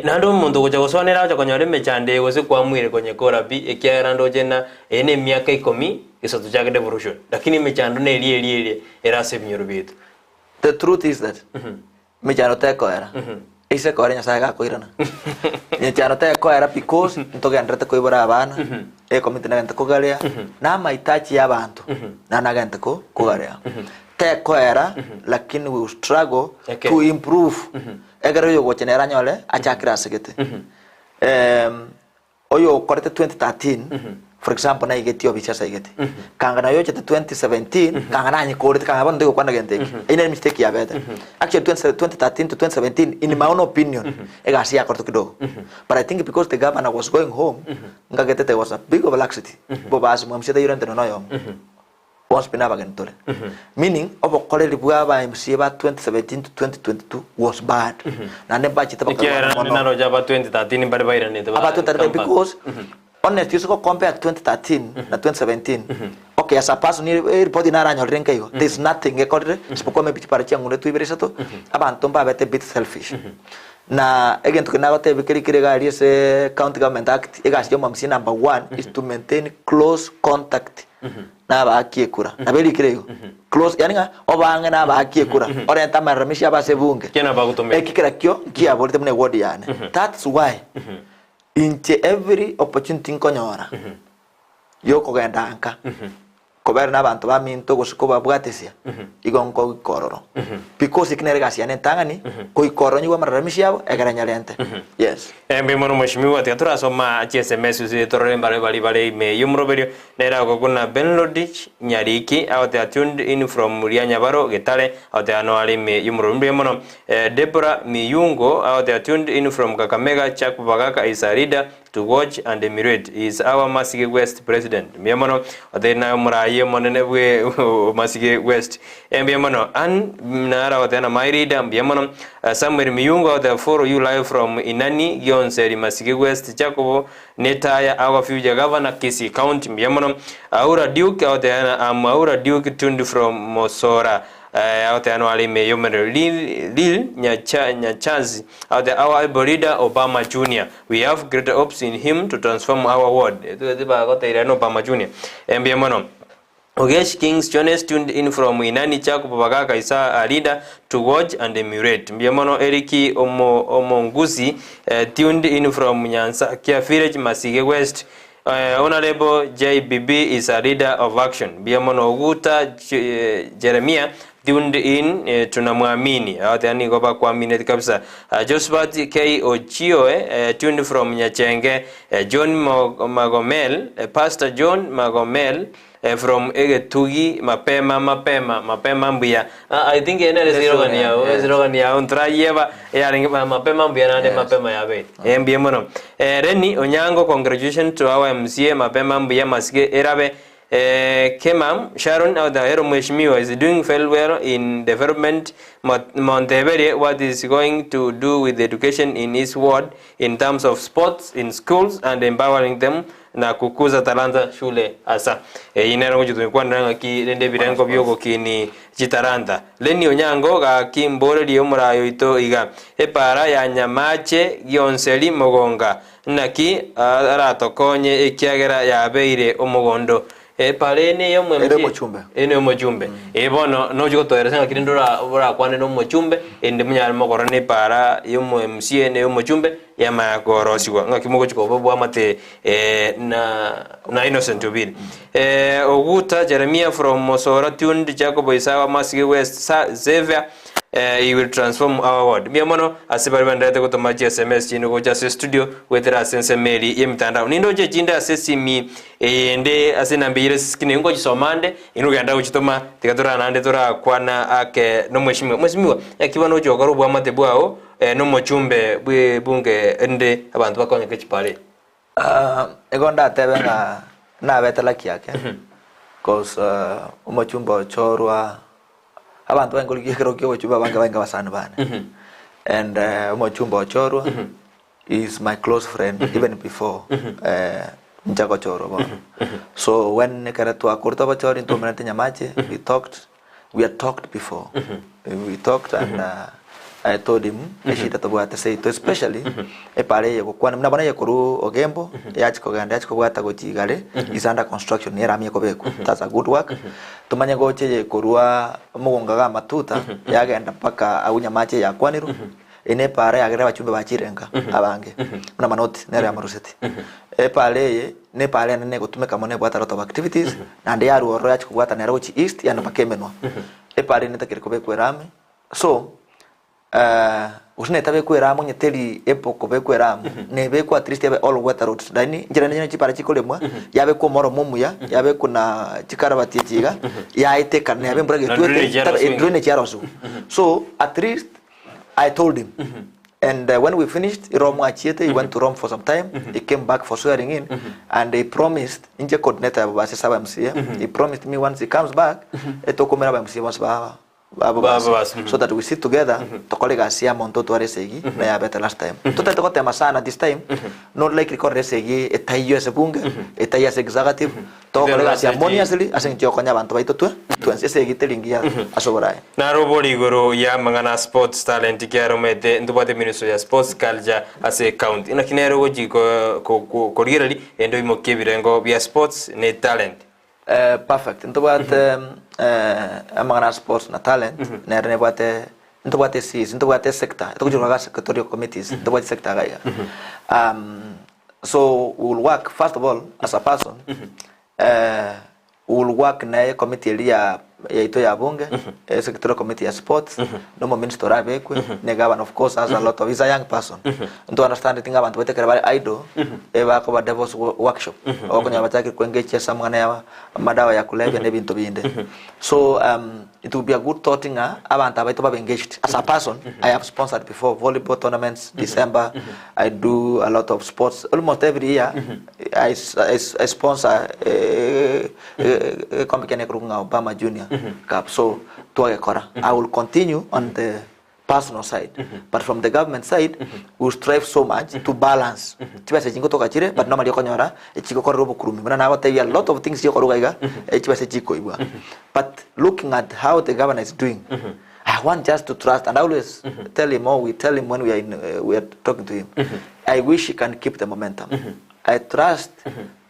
Speaker 2: Naende omonto ogocha gosoa nere agocha konyora emechando eye gose kwamuire konyekora pi, ekiagera ndoche ng'a eye ne emiaka ikomi gesa tochake devolution, lakini emechando neria eria eria ere ase ebinyoro biaito.
Speaker 3: The truth is that emechando tekoera, ase ekoera Nyasaye gakoirana. Emechando tekoera because ntogendererete koibora abana, ecommunity nagente kogarea, na amahitaji ya abanto naende nagente ko kogarea. Tekoera lakini we will struggle
Speaker 2: Okay.
Speaker 3: to improve Ekero oyogocha nere anyore achakire ase gete. Oyokorete 2013 for example naigetie obisi ase aigete. Kanga naye oyochete 2017 kanga nanyekorete kanga bono ndigokwana gento eke. Eyio nere mistake yabete. Actually 2013 to 2017 in my own opinion egasi yakoretwe kidogo. But I think because the governor was going home nkagete there was a big of laxity. Bobasi mwamusia taiyo rente nonya oyomo. Bonsi pi nabageni tore. Meaning obokoreri bwa aba MCA ba 2017 to 2022 was bad. Naende mbachete bakarwana
Speaker 2: Ekiagera
Speaker 3: mono.
Speaker 2: naroche aba 2013 mbare bairanete
Speaker 3: Aba 2013
Speaker 2: come back.
Speaker 3: because honestly ase gocompare 2013 na 2017 okay as a person e report naranyorire nka igo there is nothing ekorire isipokuwa maybe chipara chiang'uretwe ibere isato abanto mbabete a bit selfish. Na egento keria nagotebia keria kere iga aria ase county government act egasi ya omomca number one is to maintain close contact nabaaki ekura. Nabo erikire igo. Close, yaani ng'a obaang'e nabaaki ekura, orente amararamishi abo ase ebunge.
Speaker 2: Ekiagera nabagotomera.
Speaker 3: Eki kerakio nkiaborete buna eward yane. That's why inche every opportunity nkonyora yokogenda nka kobera na abanto baminto gose kobabwatesia igo nkoika ororo. Because eki nere egasi yane entang'ani goika ororo nyigwe amararamishi abo egere nyarente. Yes.
Speaker 2: Mbuya mono mweshimiwa, tiga torasoma chiSMS ase torore mbare baria bare ime y'omoroberio. Nere agokuna Benlodich Nyariki agoteeba tuned in from Rianyabaro Getare agoteeba no are ime y'omorwori mbuya mono. Deborah Miyungo agoteeba tuned in from Kakamega Chuck Bagaka is a leader to watch and emulate he is our Masige West president mbuya mono otebi naye omorayi omonene bwe Masige West mbuya mono. Ann naro agoteeba na my leader mbuya mono. Samuel Miyungo agoteeba follow you live from Inani Gionseri Masige West Jacobo Netaya our future governor Kisii county mbuya mono Aura Duke agoteba am Aura Duke tuned from Mosora agoteba no are ime yomerero Lil Lil Nyacha Nyachazi agoteba our able leader Obama Junior we have greater hopes in him to transform our world bagoteire no Obama Junior mbuya mono Ogesh Kings Jones tuned in from Inani Jacob Bagaka is a leader to watch and emulate. Mbuya mono Eric Omo Omongusi tuned in from Nyansakia Village Masige West. Honorable JBB is a leader of action. Mbuya mono Oguta Jeremiah tuned in tunamwamini. Abateani nigo bakwamineti kabisa. Josephat K Ochioe tuned from Nyachenge. John Magomel Pastor John Magomel From egetugi mapema mapema mapema mbuya I think eye nere slogan yao
Speaker 3: Yes.
Speaker 2: slogan yao ntorayeba eyarenge mapema mbuya naende
Speaker 3: Yes.
Speaker 2: mapema yabeire eh mbuya mono Lenny Onyango congratulations to our MCA mapema mbuya masike erabe Kemam Sharon out there hello mheshimiwa is doing very well in development monteberie what is going to do with education in his ward in terms of sports in schools and empowering them na kukuza talanta shule asa. Eyio nero ngochia toikwanera ng'aki rende ebirengo bi'ogokini chitalanta. Lenny Onyango gaki mborerie omoraai oito iga, Epaara ya Nyamache Gionseri Mogonga naki aratokonye ekiagera yabeire omogondo. Epaara eye neye
Speaker 3: Ere
Speaker 2: omwemchi
Speaker 3: omochumbe.
Speaker 2: eye neye omochumbe. Ee bono nochia gotoeresa ng'aki rende ora orakwane na omochumbe erinde monyare mogorane epaara ya omo MCA na eyomochumbe yamanya korosigwa ng'aki mogochia koba bwamate na na Innocent Obiri. Oguta Jeremiah from Mosora tuned Jacob Isawa Masige West Xavier he will transform our world. Mbuya mono ase baria banderete gotoma chi SMS chinde gocha ase studio goetera ase ensemo eri y'emitandao. Nindoche chinde ase esimi eyende ase enamba eyere ase ngochisoma nde inwe ogenda gochitoma tiga torara naende torakwana ake nomweshimiwa. Mweshimiwa, naki bono ochi gokora obwamate bwao nomochumbe bw'ebunge ende abanto bakonyeke chipare.
Speaker 3: Igo ndatebe ng'a nabete lucky ake, cause omochumbe ochorwa. Abanto baye nkorigia ekero kia obochumbe abange baye nkabasani bane. And omochumbe ochorwa he is my close friend even before inche gochorwa bono. So when ekero twakorete obochori ntwaumerete Nyamache we talked, we had talked before, we talked and I told him eshida tobwate seito especially epara eye gokwana buna bono eye korwa Ogembo yachi kogenda yachi kobwata gochia igare is under construction erami ekobekwa that's a good work. Tomanye gocha eye korwa mogonga ga amatuta yagenda mpaka agwo Nyamache eyakwanirwe eye ne epara yagerire abachumbe bachire nka abange buna Manoti nere yamoruseti. Epara eye ne epara enene egotumeka mono ebwate a lot of activities naende yarwa ororo yachi kobwata nere gochia east yaenda mpaka Emenwa. Epara eye netakire kobekwa erami so gose netabekwa eramu onye teri able kobekwa eramu, nebekwe at least ebe all weather roads lakini inchera nonye chipara chikoremwa, yabekwa omoromo omuya, yabekwa na chikarabati echi iga, yaetekana neba embura
Speaker 2: Na
Speaker 3: getwete,
Speaker 2: drainage yarosiwa
Speaker 3: tara- drainage yarosiwa. So at least I told him and when we finished Rome achiete he went to Rome for some time he came back for swearing in and he promised inche coordinator yabo base saba MCA he promised me once he comes back etokomera aba MCA bonsi ba Babo
Speaker 2: Babo
Speaker 3: basi.
Speaker 2: basi, mhm.
Speaker 3: So that we sit together tokore egasi ya monto otware esegi na yabete last time. Totagete gotema sana this time not likely korora esegi etaiyo ase bunge etaiyo ase executive togokora egasi harmoniously ase eng'encho yokonya abanto baito twe twensi esegi teri engiya ase oboraai.
Speaker 2: Naro bori igoro y'amang'ana a sports talent kiaromete ntobwate ministry ya sports culture ase ecounty. Naki nere ogochi korigereria ende oimokie ebirengo bia sports ne talent.
Speaker 3: Perfect ntobwate amang'ana a sports na talent nere nebwate ntobwate eCEC ntobwate esector togochia korora sectorial committees ntobwate sector iga iga so we will work first of all as a person we will work na ecommittee eria ya yaito ya bunge sectorial committee ya sports na omominister orabekwe na egavana of course has a lot of he's a young person. Nto understand ng'a abanto baito ekero bare idle ebakoba devil's workshop okonyora bachakire koengage ase amang'ana ya amadawa ya kulevya na ebinto binde. So it will be a good thought ng'a abanto abaito babe engaged. As a person I have sponsored before volleyball tournaments December I do a lot of sports almost every year I I sponsor egekombe kiane ekerokwa ng'a Obama Junior Cup so twagekora. I will continue on the personal side but from the government side we strive so much to balance chibesa echi ngotoka chire but normally okonyora echigokorera obokurumi buna nagotebia a lot of things chiokoruga iga chibesa chikoibwa but looking at how the governor is doing I want just to trust and I always tell him or we tell him when we are in, we are talking to him I wish he can keep the momentum I trust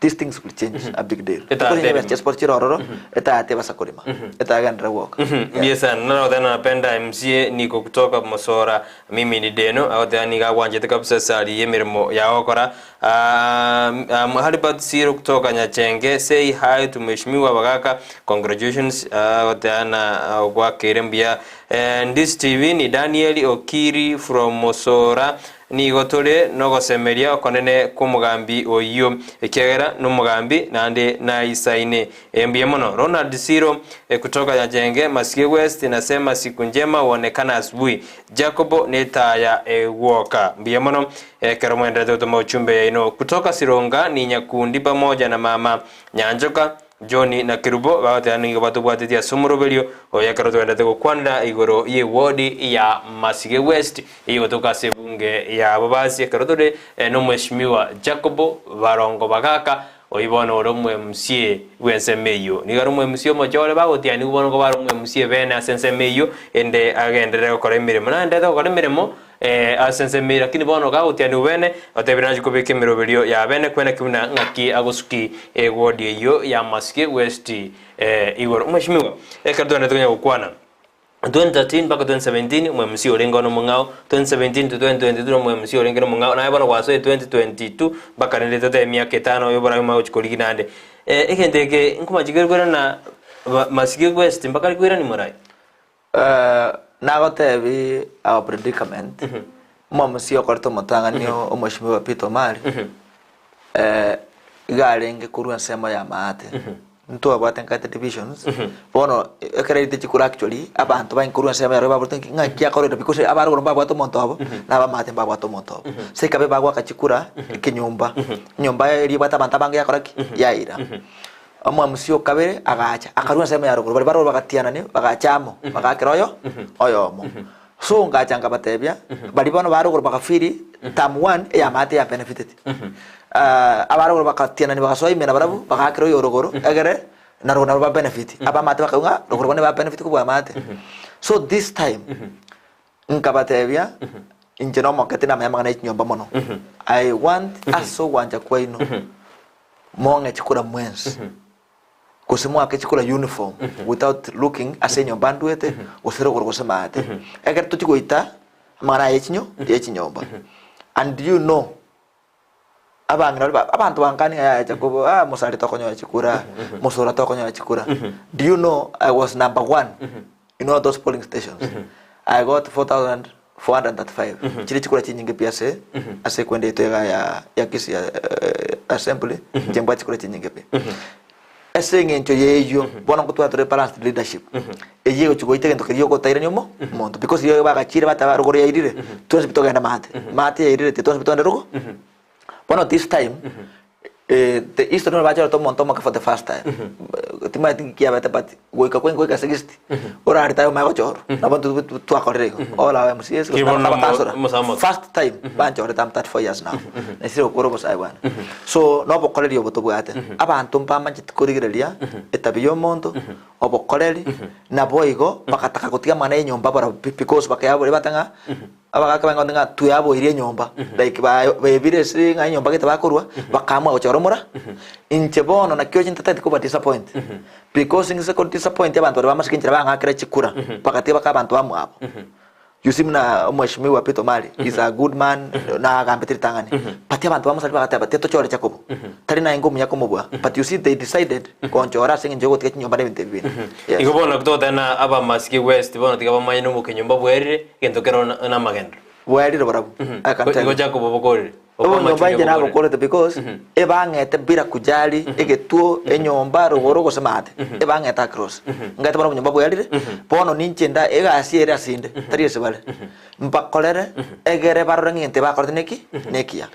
Speaker 3: these things will change a big deal.
Speaker 2: Etagete
Speaker 3: Tokonya
Speaker 2: erimo.
Speaker 3: chia sport chire ororo etagete basa korima etagenderera gwoka.
Speaker 2: Mbuya sana naroteba napenda MCA niko kutoka Mosora mimi ni Deno agoteba nigo agwanchete kabisa esari y'emeremo yago gokora um, Halibert Siro kutoka Nyachenge say hi to mheshimiwa Bagaka congratulations agoteba na gwakeire mbuya eh, Ndisi TV ni Daniel Okiri from Mosora Nigo tore nogosemeria okonene kw'omogambi oyio, ekiagera nomogambi naende naisaine. Ee, mbuya mono. Ronald Siro kutoka Nyachenge, Masige West, nasema siku njema huonekana asubuhi. Jacobo netaya egwoka. Mbuya mono ekero mwenderete gotoma ochumbe yaino. Kutoka Sironga ni Nyakundi pamoja na mama Nyanchoka. John na Kerubo bagoteba nigo batobwatetie ase omoroberio oyo ekero togendete gokwanera igoro y'ewodi ya Masige West eyegotoka ase ebunge ya Bobasi ekero tore nomweshimiwa Jacob Barongo Bagaka oyio bono ore omo-MCA bw'ensemo eyio. Nigo are omo-MCA omochore bagotianigwa bono koba are omo-MCA bene ase ensemo eyio ende agenderere gokora emeremo. Naenderete gokora emeremo Ase ensemo eye, lakini bono gagotianigwa bene, otebire nachie kobeka emeroberio ya bene kwene ki buna ng'aki agosuki ewodi eyio ya Masige West igoro. Mweshimiwa, ekero togendete konya gokwana 2013 mpaka 2017 omo MC orenge one omong'ao, 2017 to 2022 omo MC orenge nomong'ao, naye bono gwasoire 2022 mpaka rende totebe emiaka etano oyoborabe omanye gochia korigia naende. Egento eke nkomachi kere koirana Masige West mpaka rikoirani morai?
Speaker 3: Nagotebi our predicament, omwamusi okorete omotang'ani omweshimiwa Peter Omari, iga arenge korwa ensemo ya maate, ntwabwate nkate divisions, bono ekero airete chikura actually, abanto baye korwa ensemo yaye baborete ng'a ng'aki akorire because abarogoro mbabwate omonto obo, na abamaate mbabwate omonto obo. Ase ekabe bagoaka chikura ekenyomba, enyomba eria ebwate abanto abange yakora ki? Yaira. Omomc o kabere agacha, akarua ensemo ya rogoro, baria ba rogoro bagatianania, bagacha amo, bagaakera oyo oyomo. So ngacha nkabatebia, baria bono ba rogoro bagafeel term one ey'amaate ya benefiteti. Aba rogoro bagatianania bagasoa ime nabarabwo, bagaakera oyo o rogoro, egere na rogoro nabo ba benefit. Ab'amaate bakaigwa ng'a rogoro bono eba benefit kobua amaate. So this time, nkabatebia, inche nomoketi namanye amang'ana ya chinyomba mono. I want ase ogwancha kwaino, mong'e chikura mwensi, gose moake chikura uniform without looking ase enyomba ndwete, gose rogoro gose maate. Ekero tochia goita amang'ana aya echinyo yechinyomba. And do you know, abang'ina baria ba abanto bankani ng'a yaya Jacobo ah mosare tokonyora chikura, mosora tokonyora chikura. Do you know I was number one in all those polling stations. I got 4435 chire chikura chinyinge pi ase ase ekwenda yaito iga ya ya Kisii assembly inche mbwate chikura chinyinge pi. Ase eng'encho y'eyio bono nkotwara tore balanced leadership eyio egochi goita egento keria ogotairania omo omonto because rirorio bagachire bateba rogoro yairire twensi pi togende maate maate yairire titwensi pi togende rogo bono this time the history nabo bachorete omonto omoke for the first time timanyeti nki kiabete but goika kwain goika 60 oraritae omanye gochorwa nabo intwe twakorire igo all our MCAs gose
Speaker 2: Ki bono
Speaker 3: abakansora
Speaker 2: omosae omoke.
Speaker 3: first time banchorete am 34 years now nesire gokora obosae bwane so nobokoreri obo tobwate abanto mbamanyeti korigereria etabi ya omonto obokoreri naboigo bagataka gotiga amang'ana ya enyomba barabwo pi because bakeyabori bate ng'a abagaka bange ng'a tweaboirie enyomba like ba baebire ase ng'a enyomba gete bakorwa bakaamua gochora omora inche bono nakio inche ntatagete koba disappoint because ng'ise ko disappoint abanto baria bamasike enchera bang'akera chikura bagatiga baka abanto bamwabo. You see buna omweshimiwa Peter Omari is a good man nagambete ritang'ani but abanto bamosari bagateba tiga tochore Jacob tari naye omuya komobua but you see they decided gonchora ase eng'encho yogotiga chinyomba na ebinto ebi binde. Yes.
Speaker 2: Igo bono naki togoteba na abamasike west bono tiga bamanye na omokenyomba bwerire egento kero na namagenderero.
Speaker 3: Bwerire barabwo I can tell
Speaker 2: Igo
Speaker 3: you.
Speaker 2: Jacob obokorire.
Speaker 3: Obonyomba inche nabokorete because ebang'ete bila kujali egetuo, enyomba, rogoro gose maate. Ebang'ete across. Ngaete bono obonyomba bwerire, bono ninche nda egasi ere ase inde, tari ase bare. Mbakorere egere barore ng'a egento bakorete neki? Nekiya.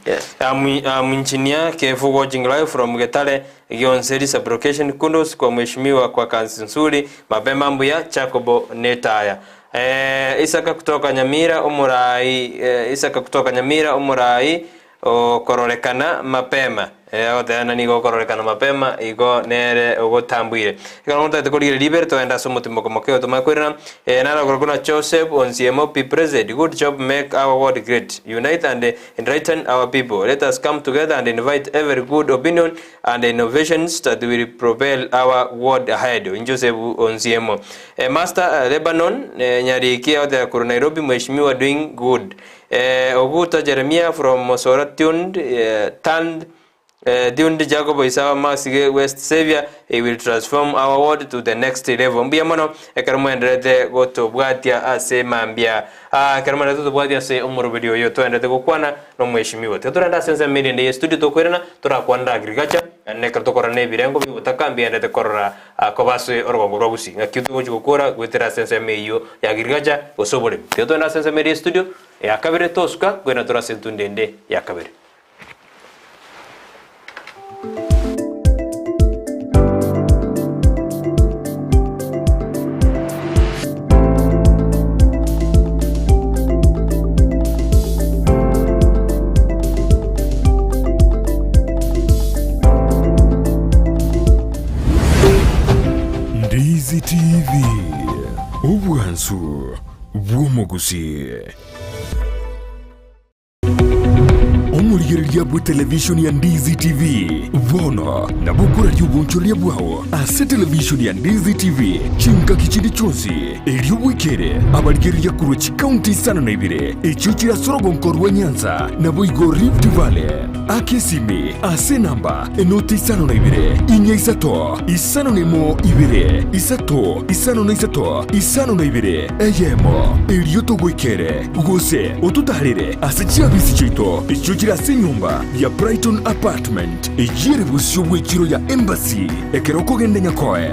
Speaker 3: Yes.
Speaker 2: I'm, I'm engineer Kefu watching live from Getare Gionseri sublocation kudos kwa mheshimiwa kwa kansi nzuri mapema mbuya Jacobo Netaya Eh, Isaka kutoka Nyamira omorai eh, Isaka kutoka Nyamira omorai okororekana mapema eh, agotebana nigo okororekana mapema igo nere ogotambuire ekero ngotagete korigereria ribere togende ase omotimoko moke oyo tomanye koirana eh, narogoro buna Joseph Onsiemo be present good job make our world great unite and enlighten our people let us come together and invite every good opinion and innovations that will propel our world ahead Joseph Onsiemo Eh, Master eh, Lebanon eh, Nyariki out there kuru Nairobi Mheshimiwa doing good eh, Oguta Jeremiah from Mosora tuned eh, turned eh, tuned Jacob Isawa Masige West Savior he will transform our world to the next level mbuya mono ekero mwenderete gotobwatia ase mambia ah, ekero mwenderete gotobwatia ase omoroberi oyo twenderete gokwana na omweshimiwa tiga torende ase ensemo ere ende ye studio tokoirana torakwanera agriculture naende ekero tokorora na ebirengo biobotaka mbigenderete korora Akoba ase orogongo rwa Gusii, ng'aki togochia gokora goetera ase ensemo eyio ya Girigacha gose oboremi. Tiga togende ase ensemo eria y'estudio ya kabere tosuka kwena tore ase entunda ende ya kabere.
Speaker 1: Ndizi TV, obwansu bw'omogusii. Omorigereria bw'etelevishoni ya Ndizi TV bono nabo okoraria obonchoreria bwao ase televishoni ya Ndizi TV chingaki chinde chionsi erio bwekere abarigereria korwa chikaunti isano na ibere echio chire ase orogonko rwa Nyanza naboigo Rift Valley. Aka esimi ase enamba enoti isano na ibere, inya isato, isano na emo ibere, isato, isano na isato, isano na ibere, eyemo, erio togoikere, gose ototaarere ase chiabisi chiaito echio chire ase enyomba ya Brighton Apartment, eyio ere bosio bw'echiro ya Embassy, ekero okogenda Nyakoe.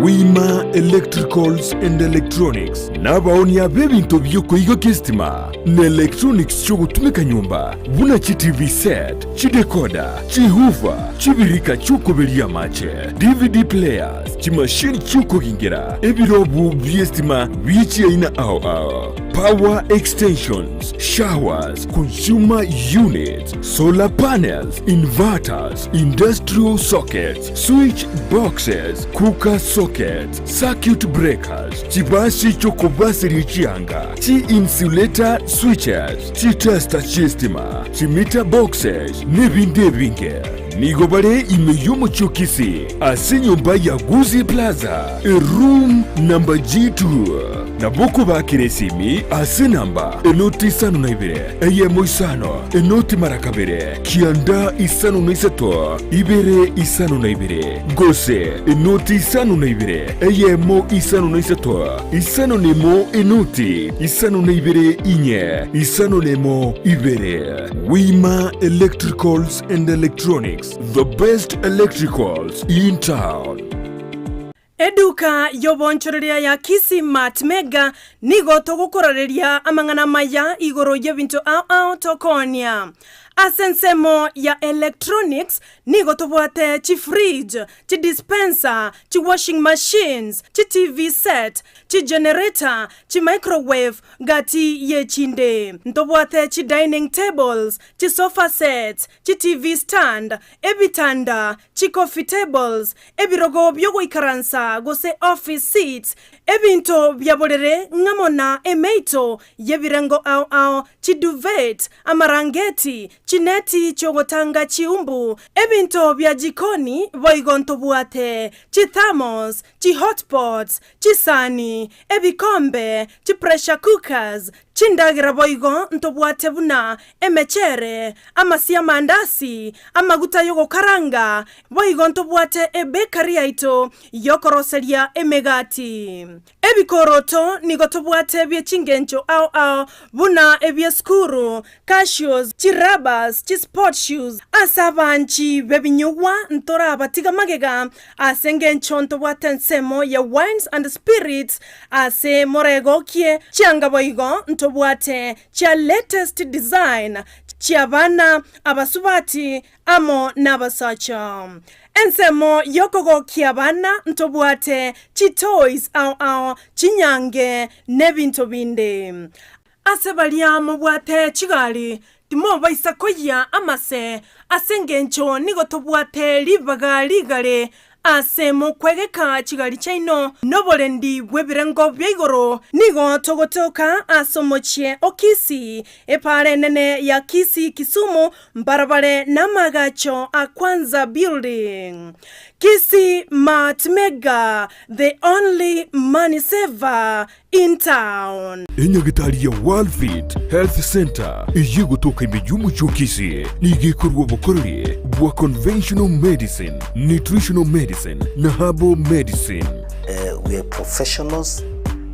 Speaker 1: Wima Electricals and Electronics nabaonia b'ebinto bi'okoigokia esitima na electronics chi'ogotumeka nyomba buna chi TV set, chidecoder, chihoofer, chibirika chi'okoberia amache, DVD players, chimashini chi'okogingera, ebirobu bi'esitima bie chiaina ao ao, power extensions, showers, consumer units, solar panels, inverters, industrial sockets, Switch boxes, cooker sockets, circuit breakers, chibasi chi'okobaseria chianga, chi-insulator switches, chitester chi'estima, chimeter boxes, n'ebinde ebinge. Nigo bare ime y'omochie o Kisii ase enyomba ya Gusii Plaza, eroom number G2. Nabo okobakera esimi ase enamba enoti isano na ibere, eyemo isano, enoti mara kabere, 953, ibere 52, gose enoti 52, eyemo 53, 51 enoti 52 inye 51 ibere. Wima Electricals and Electronics, the best electricals in town.
Speaker 4: Eduka y'obonchoreria ya Kisii Mart Mega nigo togokorareria amang'ana amaya igoro y'ebinto ao ao tokoonia. Ase ensemo ya electronics nigo tobwate chifridge, chidispenser, chiwashing machines, chiTV set, chigenerator, chimicrowave gati y'echinde. Ntobwate chidining tables, chisofa sets, chiTV stand, ebitanda, chicoffee tables, ebirogo bi'ogoikaransa gose office seats, ebinto bia borere ng'amo na emeito y'ebirengo ao ao, chiduvet, amarangeti, chineti chi'ogotanga chiumbu, ebinto bia jikoni, boigo ntobwate chithermos, chihotpots, chisani, ebikombe, chipressure cookers, Chindagera boigo ntobwate buna emechere, amasio 'amandasi, amaguta y'ogokaranga, boigo ntobwate ebekari yaito y'okoroseria emegati. Ebikoroto nigo tobwate bie chingencho ao ao buna ebi'esukuru, cashews, chirabas, chisport shoes. Ase abanchi b'ebinyugwa ntorabatiga magega Ase engencho ntobwate ensemo ya wines and spirits ase moregokie chianga boigo ntobwate chia latest design chiabana, abasubati amo nabasacha. Ensemo yokogokia abana ntobwate chitoys ao ao, chinyange nebinto binde. Ase baria mobwate chigari, timobaisa koyia amase, ase engencho nigo tobwate ribaga rigare ase mokwegeka chigari chiaino noborendi bw'ebirengo bia igoro. Nigo togotoka ase omochie o Kisii, epaara enene ya Kisii Kisumu, mbarabare namagacho a Kwanza Building. Kisii Mart Mega, the only money saver in town.
Speaker 1: Enyagitari ya Worldfit Health Centre eyio egotoka ime y'omochie o Kisii nigo ekorua obokoreri bwa conventional medicine, nutritional medicine na herbal medicine.
Speaker 5: We are professionals,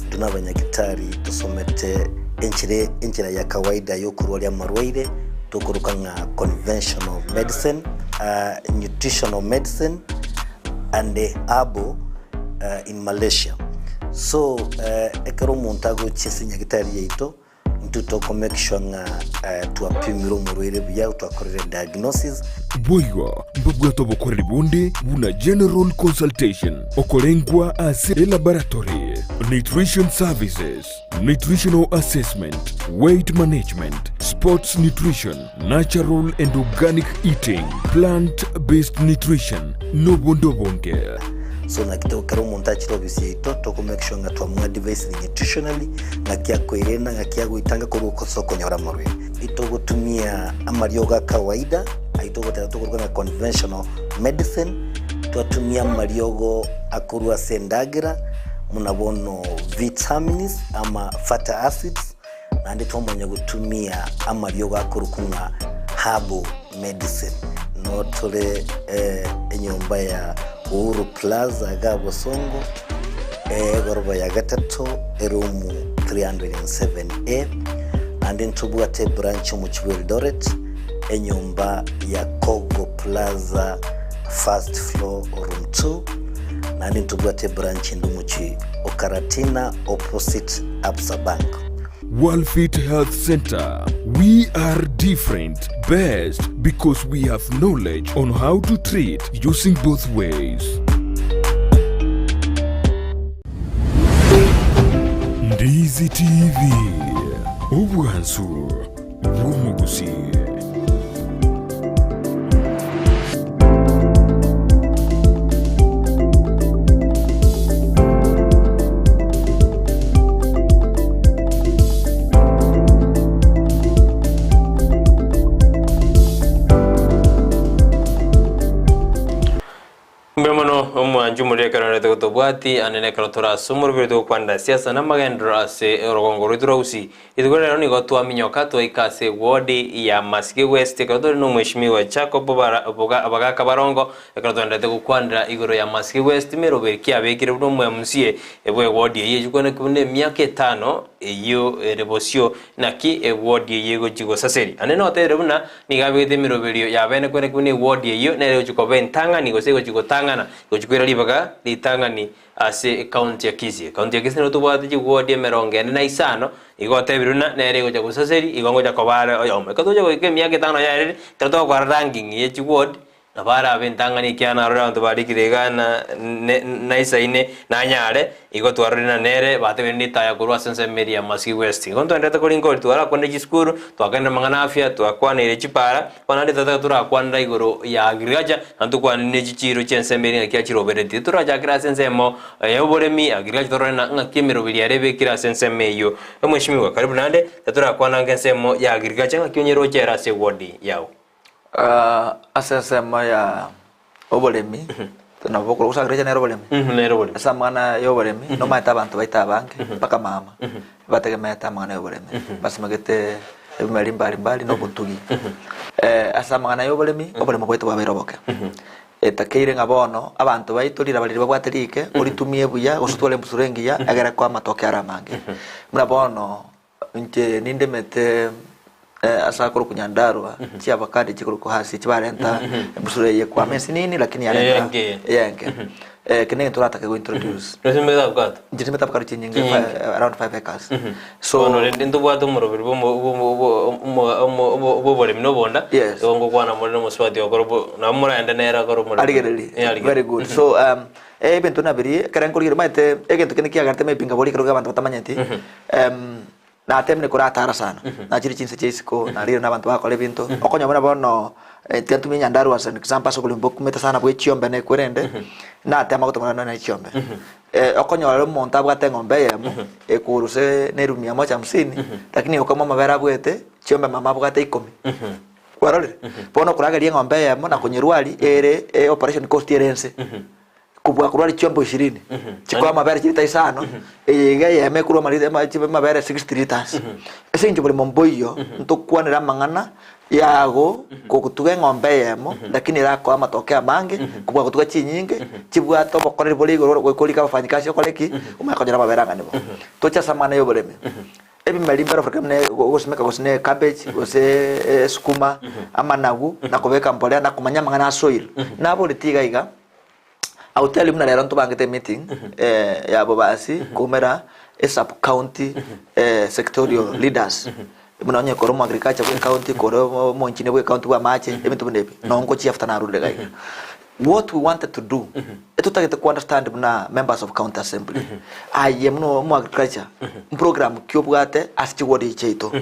Speaker 5: intwe nabanyagitari tosomete enchera enchera ya kawaida yokorwaria amarwaire tokoroka ng'a conventional medicine, nutritional medicine and herbal in Malaysia. So ekero omonto agochia ase nyagitari yaito, intwe toko make sure ng'a twapimire omorwaire buya, twakorire diagnosis.
Speaker 1: Boigo mbabwate obokoreri bonde buna general consultation, okorengwa ase elaboratory, nutrition services, nutritional assessment, weight management, sports nutrition, natural and organic eating, plant based nutrition, nobonde obonge.
Speaker 5: So naki to ekero omonto achire ofisi yaito toko make sure ng'a twamoadvisire nutritionally, ng'aki akoerenda, ng'aki agoetanga korwa ase okonyora amarwaire. Itogotumia amariogo a kawaida, ayio togoteba tokoruga ng'a conventional medicine, twatumia amariogo akorwa ase endagera, buna bono vitamins ama fatty acids, Naende twamanya gotumia amariogo akorokwa ng'a herbal medicine. Noo tore enyomba ya Uhuru Plaza igaa Bosongo, egoroba ya gatato, eroom 307A. Naende ntobwate ebranch omochie bwa Eldoret, enyomba ya Kogo Plaza first floor room 2. Naende ntobwate ebranch ende omochie o Karatina opposite Absa Bank.
Speaker 1: Walfit Health Center, we are different, best because we have knowledge on how to treat using both ways. Ndizi TV, obwansu bw'omogusii.
Speaker 2: Mbuya mono omwanchi omoriri ekero narete gotobwati ande nekero tore ase omoroberi togokwanera siasa na amagenderero ase orogongo rwaito rwa Gusii. Rituko ria rero nigo twaminyoka twaika ase ewodi ya Masige West ekero tore na omweshimiwa Jacob Bagaka Barongo ekero twaenderete gokwanera igoro ya Masige West meroberi ki abekire buna omo MCA bwe ewodi eyio echikwaneki buna emiaka etano eyio ere bosio naki ewodi eyio egochi gosaseria. Ande notebire buna Nigo abegete emeroberio ya bene kweneki buna ewodi eyio nere egochia koba entang'ani gose egochia gotang'ana, egochia koira ribaga ritang'ani ase ekaunti ya Kisii. Ekaunti ya Kisii nigo tobwate chiwodi emerongo ene na isano, igo otebire buna nere egocha gosaseria, igo ngocha koba are oyomo. Ekero togocha goika emiaka etano yaerire, ekero togokora ranking ye chiwodi, Nabo arabe entang'ani ekiagera narore abanto barikire iga na naisaine nanyare, igo twarorire na nere batebirie nitaya korwa ase ensemo eria ya Masii West. Igo ntwenderete koringa oria twarakwanire chisukuru, twakaenire amang'ana afya, twakwaneire chipara, bono naende totaka torakwanera igoro ya agriculture, naende tokwanire ne chichiiro chi'ensemo eria ng'aki achiroberetie. Torachakere ase ensemo ya oboremi, agriculture torore na ng'aki emeroberi ere ebekire ase ensemo eyio. Omweshimiwa, karibu naende, tatorakwana anga ensemo ya agriculture ng'aki onyeroche ere ase eward yao.
Speaker 3: Ase ensemo ya oboremi, nabo okoro gose agriculture nere oboremi?
Speaker 2: Nere oboremi.
Speaker 3: Ase amang'ana ya oboremi, nomanyete abanto baito abange, mpaka mama, bategemeete amang'ana ya oboremi, basimegete ebimeri mbali mbali na obotugi. Ase amang'ana ya oboremi, oboremo bwaito bwabeire oboke. Etakeire ng'a bono abanto baito riraba riria babwate rike, oritumie buya, gose otware embusuro engiya, egere koa amatoke are amange. Buna bono. Inche nindemete ase akorokwa Nyandarua, chiavocado chikorokwa hasi chibarenta embusuro eye ekwama ensinini lakini yarenta
Speaker 2: Eyenke.
Speaker 3: eyenke. Eke negento oratake go introduce.
Speaker 2: Nosimegete avocado?
Speaker 3: Inche ndimete avocado chinyinge
Speaker 2: Chinyinge.
Speaker 3: around 5 acres. So
Speaker 2: Bono rende ntobwate omoroberi bwa omo- bwa omo- bwa omo- omo- omo- bwa oboremi na obonda,
Speaker 3: Yes.
Speaker 2: igo ngokwana more na omosubati okore obo nabo moraende nere akore omoremi.
Speaker 3: Arigererie.
Speaker 2: Eh, arigererie.
Speaker 3: Very good. So ebinto nabirie, ekero nkorigereria omanyete egento kende kiagerete maybe nkaboria ekero kia abanto batamanyeti, Natemire koratara sana, nachire chinse chia isiko, narire na abanto bagokora ebinto, okonyora buna bono tiga ntumie Nyandarua as an example ase oboremi bokumete sana bwe chiombe na ekwerende, natema gotomana nonya ne chiombe. Okonyora omonto abwate eng'ombe eyemo, ekorwa gose na erumi ya moja hamsini, lakini okomo amabere abwate, chiombe mama abwate ikomi. Kwarorire? Bono okorageria eng'ombe eyemo na konyerwaria ere e operation cost ere ense. Kobua korwa chiombe ishirini, chikoa amabere chilita isano, eye iga eyemo ekorwa amarita ama chibe amabere 60 litres. Ase eng'encho boremo mboiyo, ntokwanere amang'ana yago kogotuga eng'ombe eyemo, lakini erakoe amatoke amange, kobua gotuga chinyinge, chibwate obokoreri bore igoro goika orike abafanyikazi okore ki? Omanye konyora amabere ang'ane bo. Toche ase amang'ana ya oboremi, ebimeri mbere for example ogosimeka gose ne cabbage, gose esukuma, amanagu, na kobeka mbolea, na komanya amang'ana a soil. Naboreti iga iga. I will tell you buna rero ntobangete emeeting ya bobasi koumera esub county sectorial leaders buna onye kore omo agriculture bwe county kore omo engineer bwe county bwa amache ebinto buna ebi nonye ngochia after narure iga iga. What we wanted to do etotagete ko understand buna members of county assembly aye buna omo agriculture mprogram ki obwate ase chiward echi chiaito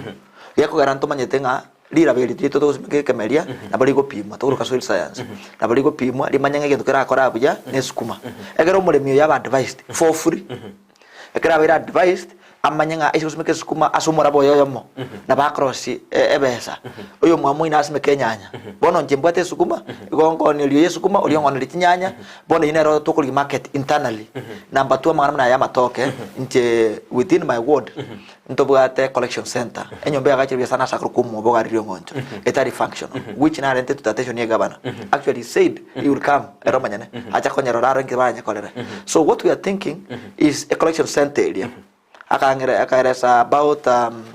Speaker 3: gekogera ntomanyete ng'a Riraba eri riaito togosimeka ekemeria, nabo rigopimwa, tokoroka soil science, nabo rigopimwa rimanye ng'a egento kerakore buya na esukuma. Ekero omoremi oyo abe advised for free, ekero abeire advised, amanye ng'a ase gosimeka esukuma ase omoraba oye oyomo, nabo akorosia ebesa. Oyomwamo oino asimeke enyanya, bono inche mbwate esukuma, igo nkoneria oyo esukuma, oria ongoneria chinyanya, bono eyio nero tokorigia market internally. Number two amang'ana buna aya amatoke, inche within my ward, Ntobwate collection centre, enyomba yagachire buya sana ase akorokwa omwobo iga riria ong'oncho, etari functional, which narente to the attention ye gavana. Actually he said he will come ere omonyene, ache konyerora arore nki baranyekorere. So what we are thinking is a collection centre eria, akang'era akaeresa about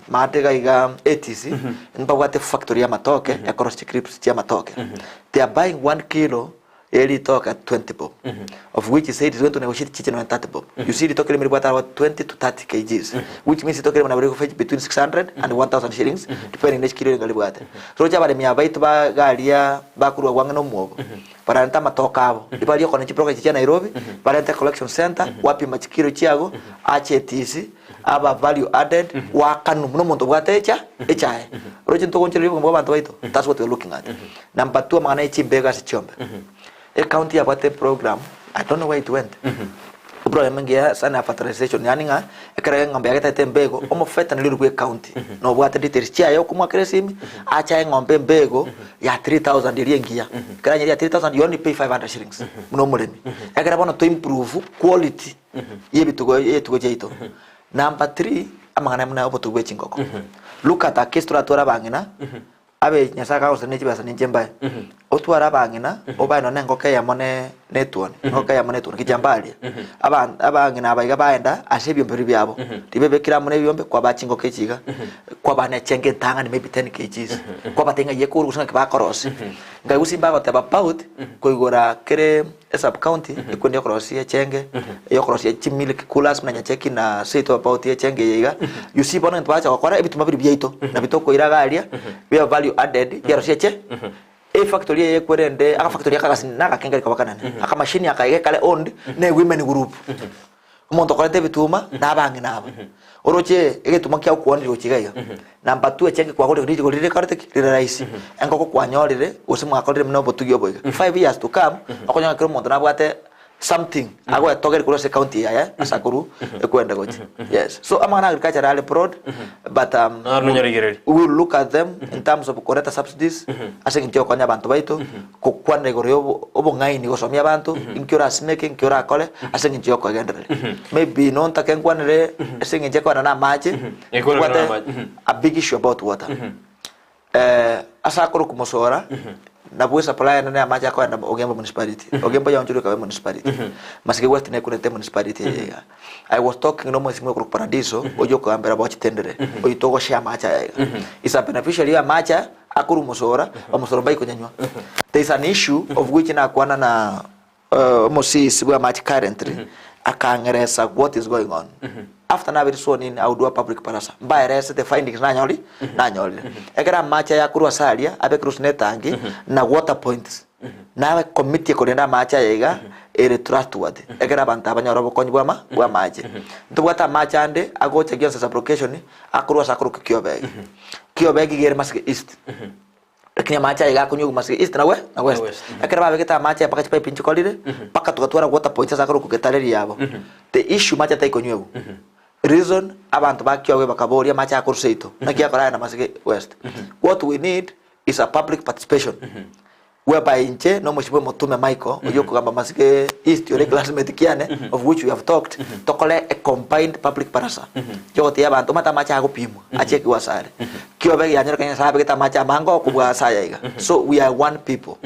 Speaker 3: maate iga iga ATC, mbabwate factory ya amatoke, ekorosia chicrisps chia amatoke. They are buying one kilo. Eri ritoke at 20 bob of which he said is going to negotiate chiche nonya 30 bob. You see ritoke rimo ribwate about 20 to 30 kgs which means ritoke rimo nabo rigofetch between 600 and 1000 shillings depending ne chikiro ringa ribwate. Roche abaremi aba baito ba iga aria bakorwa bwange na omwobo bararente amatoke abo ribaria okona chibroka echi chia Nairobi barente collection center gwapima chikiro chiago ache etisi aba value added gwakanwa buna omonto obwate echa echae. Roche ntogonchereria obogima bwa abanto baito that's what we are looking at. Number two amang'ana ye chimbega ase chiombe. Ecounty yabwate eprogram, I don't know where it went. Eprogram engiya sana ya fertilization yaani ng'a ekero eng'ombe yagetete embego, omofetaneri oria bwa ecounty nobwate details chiaye okomoakera esimi, ache ae eng'ombe embego ya 3000 eria engiya. Ekero anyerire ya 3000 you only pay 500 shillings buna omoremi. Ekero bono to improve quality ya ebitugo ya etugo chiaito. Number three, amang'ana buna obotugi bwe chingoko. Look at a case toratware abang'ina. Abe Nyasae akagosira ne chibesa ninche mbae. Otware abang'ina, obae nonya nengoko eyemo ne netuoni, engoko eyemo netuoni kichamba aria. Aban abang'ina aba iga baenda ase ebiombe biria biabo, ribebekire amo na ebiombe kwabaa chingoko echi iga, kwabaa ne echenge entang'ani maybe 10 kgs, kwabatebia ng'a eyio ekorwa gose ng'aki bakorosia. Nkaigwa simba agoteba about koigora kere esub county ekwende yokorosia echenge, yokorosia chimilk coolers buna Nyacheki na seito about echenge eye iga, you see bono egento bagocha gokora ebituma biria biaito nabio tokoira iga aria, bibe value added biarosia eche efactory eye ekwerende agafactory aka gasi nagake nkari koba kanene, akamachine aka iga ekare owned na ewomen group. Omonto okoreta ebituma na abang'ina aba. Oroche egetuma kiao kwanire gochia iga iga. Number two echenge kwagorire rigori rire rikorete ki? Rire rahisi. Engoko kwanyorire gose mwakorire buna obotugi obo iga. 5 years to come okonyora kera omonto nabwate something agoetogeria korwa ase ecounty yaye ase akorwa ekwenda gochia. Yes. So amang'ana agriculture are broad but um,
Speaker 2: Naro nonyarigereria.
Speaker 3: we will look at them in terms of koreta subsidies ase eng'encho ya gokonya abanto baito Gokwanera igoro y'obong'aini gosomia abanto, inki orasimeke, inki orakore, ase eng'encho y'okoegendereria. Maybe nontake nkwanere ase eng'encho ekoenda na amache,
Speaker 2: Ekoenda
Speaker 3: tobwate
Speaker 2: na amache, mhm.
Speaker 3: a big issue about water. Eh, ase akorokwa Mosora, nabwo esupply ende ya amache akoenda Ogembo municipality. Ogembo yaonchorwa ekaba emunicipality. Masike West nekunete emunicipality eye iga. I was talking na omwesimiwa okorokwa Paradiso, oyio okogambera Bochitendere, oyio togoshare amache aya iga. Is a beneficiary ya amache aya, Akorwa omosora, omosoro mbai konyanywa. There is an issue of which nakwana na uh, omosisi bwa amache currently akang'eresa what is going on. After nabere sworn in, I would do a public baraza. Mbaerese the findings nanyori nanyorire. Ekero amache aya akorwa ase aria abekerwe ase netangi na water points nabe committee ekorenda amache aya iga ere trustworthy ekero abanto aba banyore obokonyi bwa ama bwa amache. Ntobwate amache ande agocha gionsi sub-location akorwa ase akorokwa Kiobegi. Kiobegi iga ere Masige East. Lakini amache aya iga akonywa Masige East na we na West.
Speaker 2: West, mhm.
Speaker 3: Ekero babegete amache aya mpaka chipipe nchikorire, mpaka togatwara water points ase akorokwa Getare riabo. The issue mache ataikonywewu. Reason, abanto ba Kiobegi bakaboria amache akorwa seito, naki akora aye na Masige West. What we need is a public participation. Whereby inche na omochie bw'omotume Michael, oyio okogamba Masige East, ore classmate kiane, of which we have talked, tokore a combined public baraza yogotebia abanto omanyete amache agopimwa achekigwe ase are. Kiobe yanyorekana Nyasaye abegete amache amange okobua ase aya iga. So we are one people.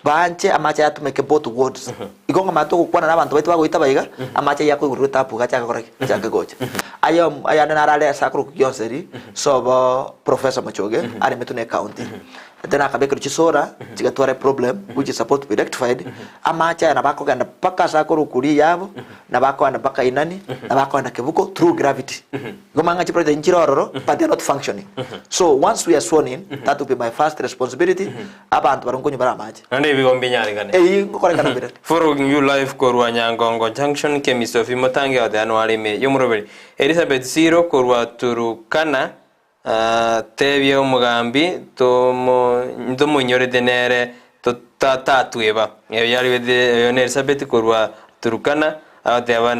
Speaker 3: Banche amache aya atumeke both wards. Igo ng'a mara togokwana na abanto baito bagoitaba iga, amache ayio akoigorerwa etapu iga achake gokora ki? Achake gocha. Aye ayande narare ase akorokwa Gionseri, sobo Professor Machoge, aremetwe na ecounty. Then akabekerwa chisora chigatwara eproblem which is supposed to be rectified, amache aya nabo akogenda mpaka ase akorokwa Riyabo, nabo akogenda mpaka Inani, nabo akogenda Kebuko through gravity. Igo manya ng'a chiproject nchire ororo but they are not functioning. So once we are sworn in, that will be my first responsibility, abanto baria nkonywa bare amache.
Speaker 2: Naende ebigo mbinyarekane.
Speaker 3: Eyio ngokorekana bire.
Speaker 2: Following you live korwa Nyangongo Junction, Chemist Ofi Motangi agoteeba noare ime y'omoroberi. Elizabeth Siro korwa Turukana Tebia omogambi, Ntomoinyorete nere tatweba. Oyo n'Elisabeti korwa Turukana, agoteba,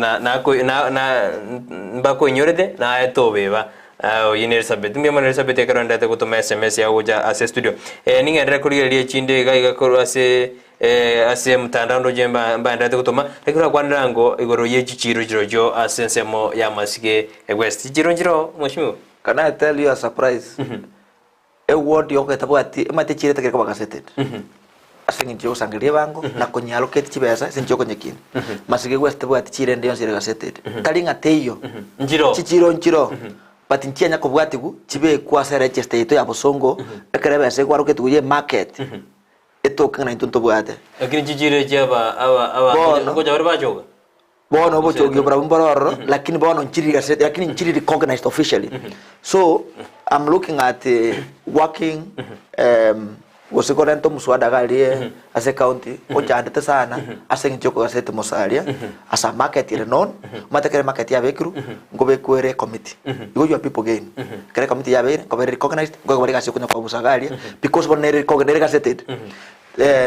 Speaker 2: Mbakoinyorete, naye tobeba. Oyio n'Elisabeti. Mbuya mono Elisabeti ekero ondete gotoma SMS yao gocha ase estudio. Ning'enderere korigereria echinde iga iga korwa ase ase omotandao ndoche mbaendererete gotoma, lakini orakwanera ango igoro ye chichiiro chirochio ase ensemo y'amasike e West. Chichiiro nchiroo mweshimiwa?
Speaker 3: Can I tell you a surprise? Eward yoka etabwati emate echiro etakire koba gazetted. Ase eng'encho yogosangereria ebango na konyeallocate chibesa ase eng'encho yokonyekina. Masige West tebwati chiro ende yonsi ere gazetted. Tari ng'a teiyo.
Speaker 2: Nchiroo.
Speaker 3: Chichiro nchiroo. But nchianya kobwatigwa chibekwe ase eregister yaito ya bosongo ekero ebesa ekwaroketiwa ye market. Etoke ng'a naintwe ntobwate.
Speaker 2: Lakini chichiro echi aba aba aba
Speaker 3: Bono.
Speaker 2: ngocha bare bachoka.
Speaker 3: Bono obochogi oborabwo mbore ororo, lakini bono nchiri gazetted, lakini nchiri recognized officially. So, I'm looking at working gose korenta omoswada iga aria ase ecounty, ochandete sana ase eng'encho ya okogaseti mosaria, as a market ere known, omanyete ekero emarket yabekirwe, nkobekwa ere ecommittee, igo your people gain. Ekero ecommittee yabeire, nkoba ere recognized, nkoegwa bare egasi ya okonya koabusa iga aria, because bono nere nere gazetted.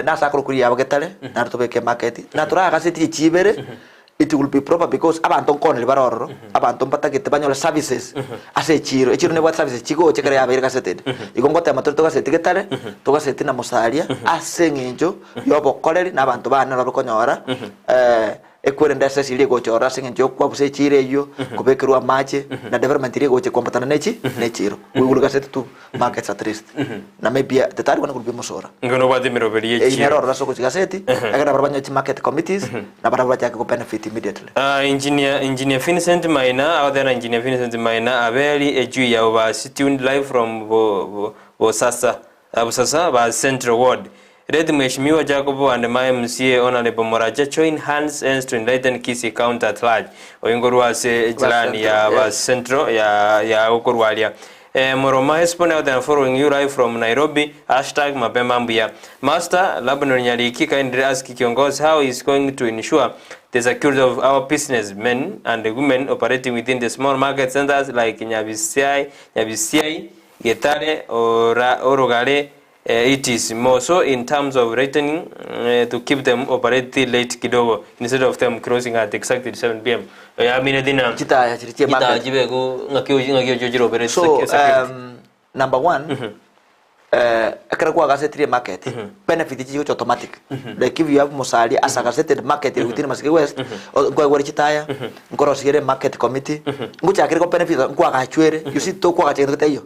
Speaker 3: Nase akorokwa riabo getare, naende tobeke emarket, na toragasetie chibere, it will be proper because abanto nkoneria bare ororo, abanto mbatagete banyore services ase echiro, echiro nebwate services chigocha ekero yabeire gazetted. Igo ngotema tore togaseti getare, togaseti na mosaria, ase eng'encho ya obokoreri na abanto bane nabo bakonyora Ekwerende ase esiri egocha ororo ase engencho y'okwabusa echiiro eyio, kobekerwa amache, na development eria egocha kwambatana nechi nechiiro. We will gazette two markets at least. Na maybe tetari bono korwa mosora.
Speaker 2: Ingo nobwate emeroberi
Speaker 3: Eyio nero
Speaker 2: y'echiiro.
Speaker 3: ororo ase ogochigaseti, ekero nabarabwo banyore chimarket committees, nabarabwo bachake go benefit immediately.
Speaker 2: Ah, engineer, engineer Vincent Maina, agoteba engineer Vincent Maina, Abeli echui ya Obasi, tuned live from Bo, Bo, Bosasa. Abusasa ba Central Ward. Let Mheshimiwa Jacob and my MCA Honourable Moracha join hands hence to enlighten Kisii County at large. Oyo nkorwa ase ejirani ya ba Central ya ya okorwa aria. Eh, Moroma Hesbon out and following you live from Nairobi. Hashtag mapema mbuya. Master Labnon Nyariki kindly ask Kiongozi how he is going to ensure the security of our businessmen and women operating within the small market centers like Nyabisiai, Nyabisiai Getare ora orogare it is more so in terms of lightening to keep them operate late kidogo instead of them closing at exactly 7 pm oyamineti na
Speaker 3: Chitaya chiria chia
Speaker 2: chitaya
Speaker 3: market.
Speaker 2: chibeku ng'aki ochi ng'aki ochi ochirobere
Speaker 3: So,
Speaker 2: security.
Speaker 3: number one, ekero kwagasetirie market, benefit chigocha automatic. Like if you have Musalia as a gazetted market within Masike West, nkoegwere chitaya, nkorosiere market committee, ngochakere go benefit nkwagachwere, you see tokwagacha gento getaiyo.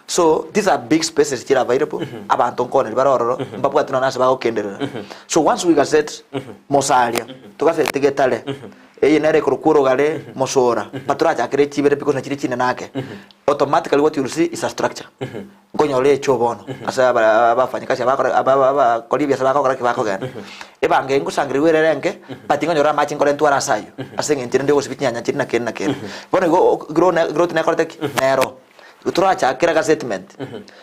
Speaker 3: So these are big spaces chire available, abanto nkooneri bare ororo, mbabwati nonya ase bagokenderera. So once we gazette Musalia, togasete Getare, eye nere ekorokwa orogare Mosora, but torachakere chibere because nachire chinene ake, automatically what you will see is a structure. Nkonyora echoo bono ase aba abafanyikazi abakora aba aba abakori ebiasara bakogora ki bakogenda. Ebango eye ngosangererigwa ere ere enke, but nkonyora amache nkore ntware ase aywo, ase eng'encho rende ogosibia chinyanya chiria na kende na kende. Bono igo o grow ne growth nekorete ki? Nero. Torachakere gazettement,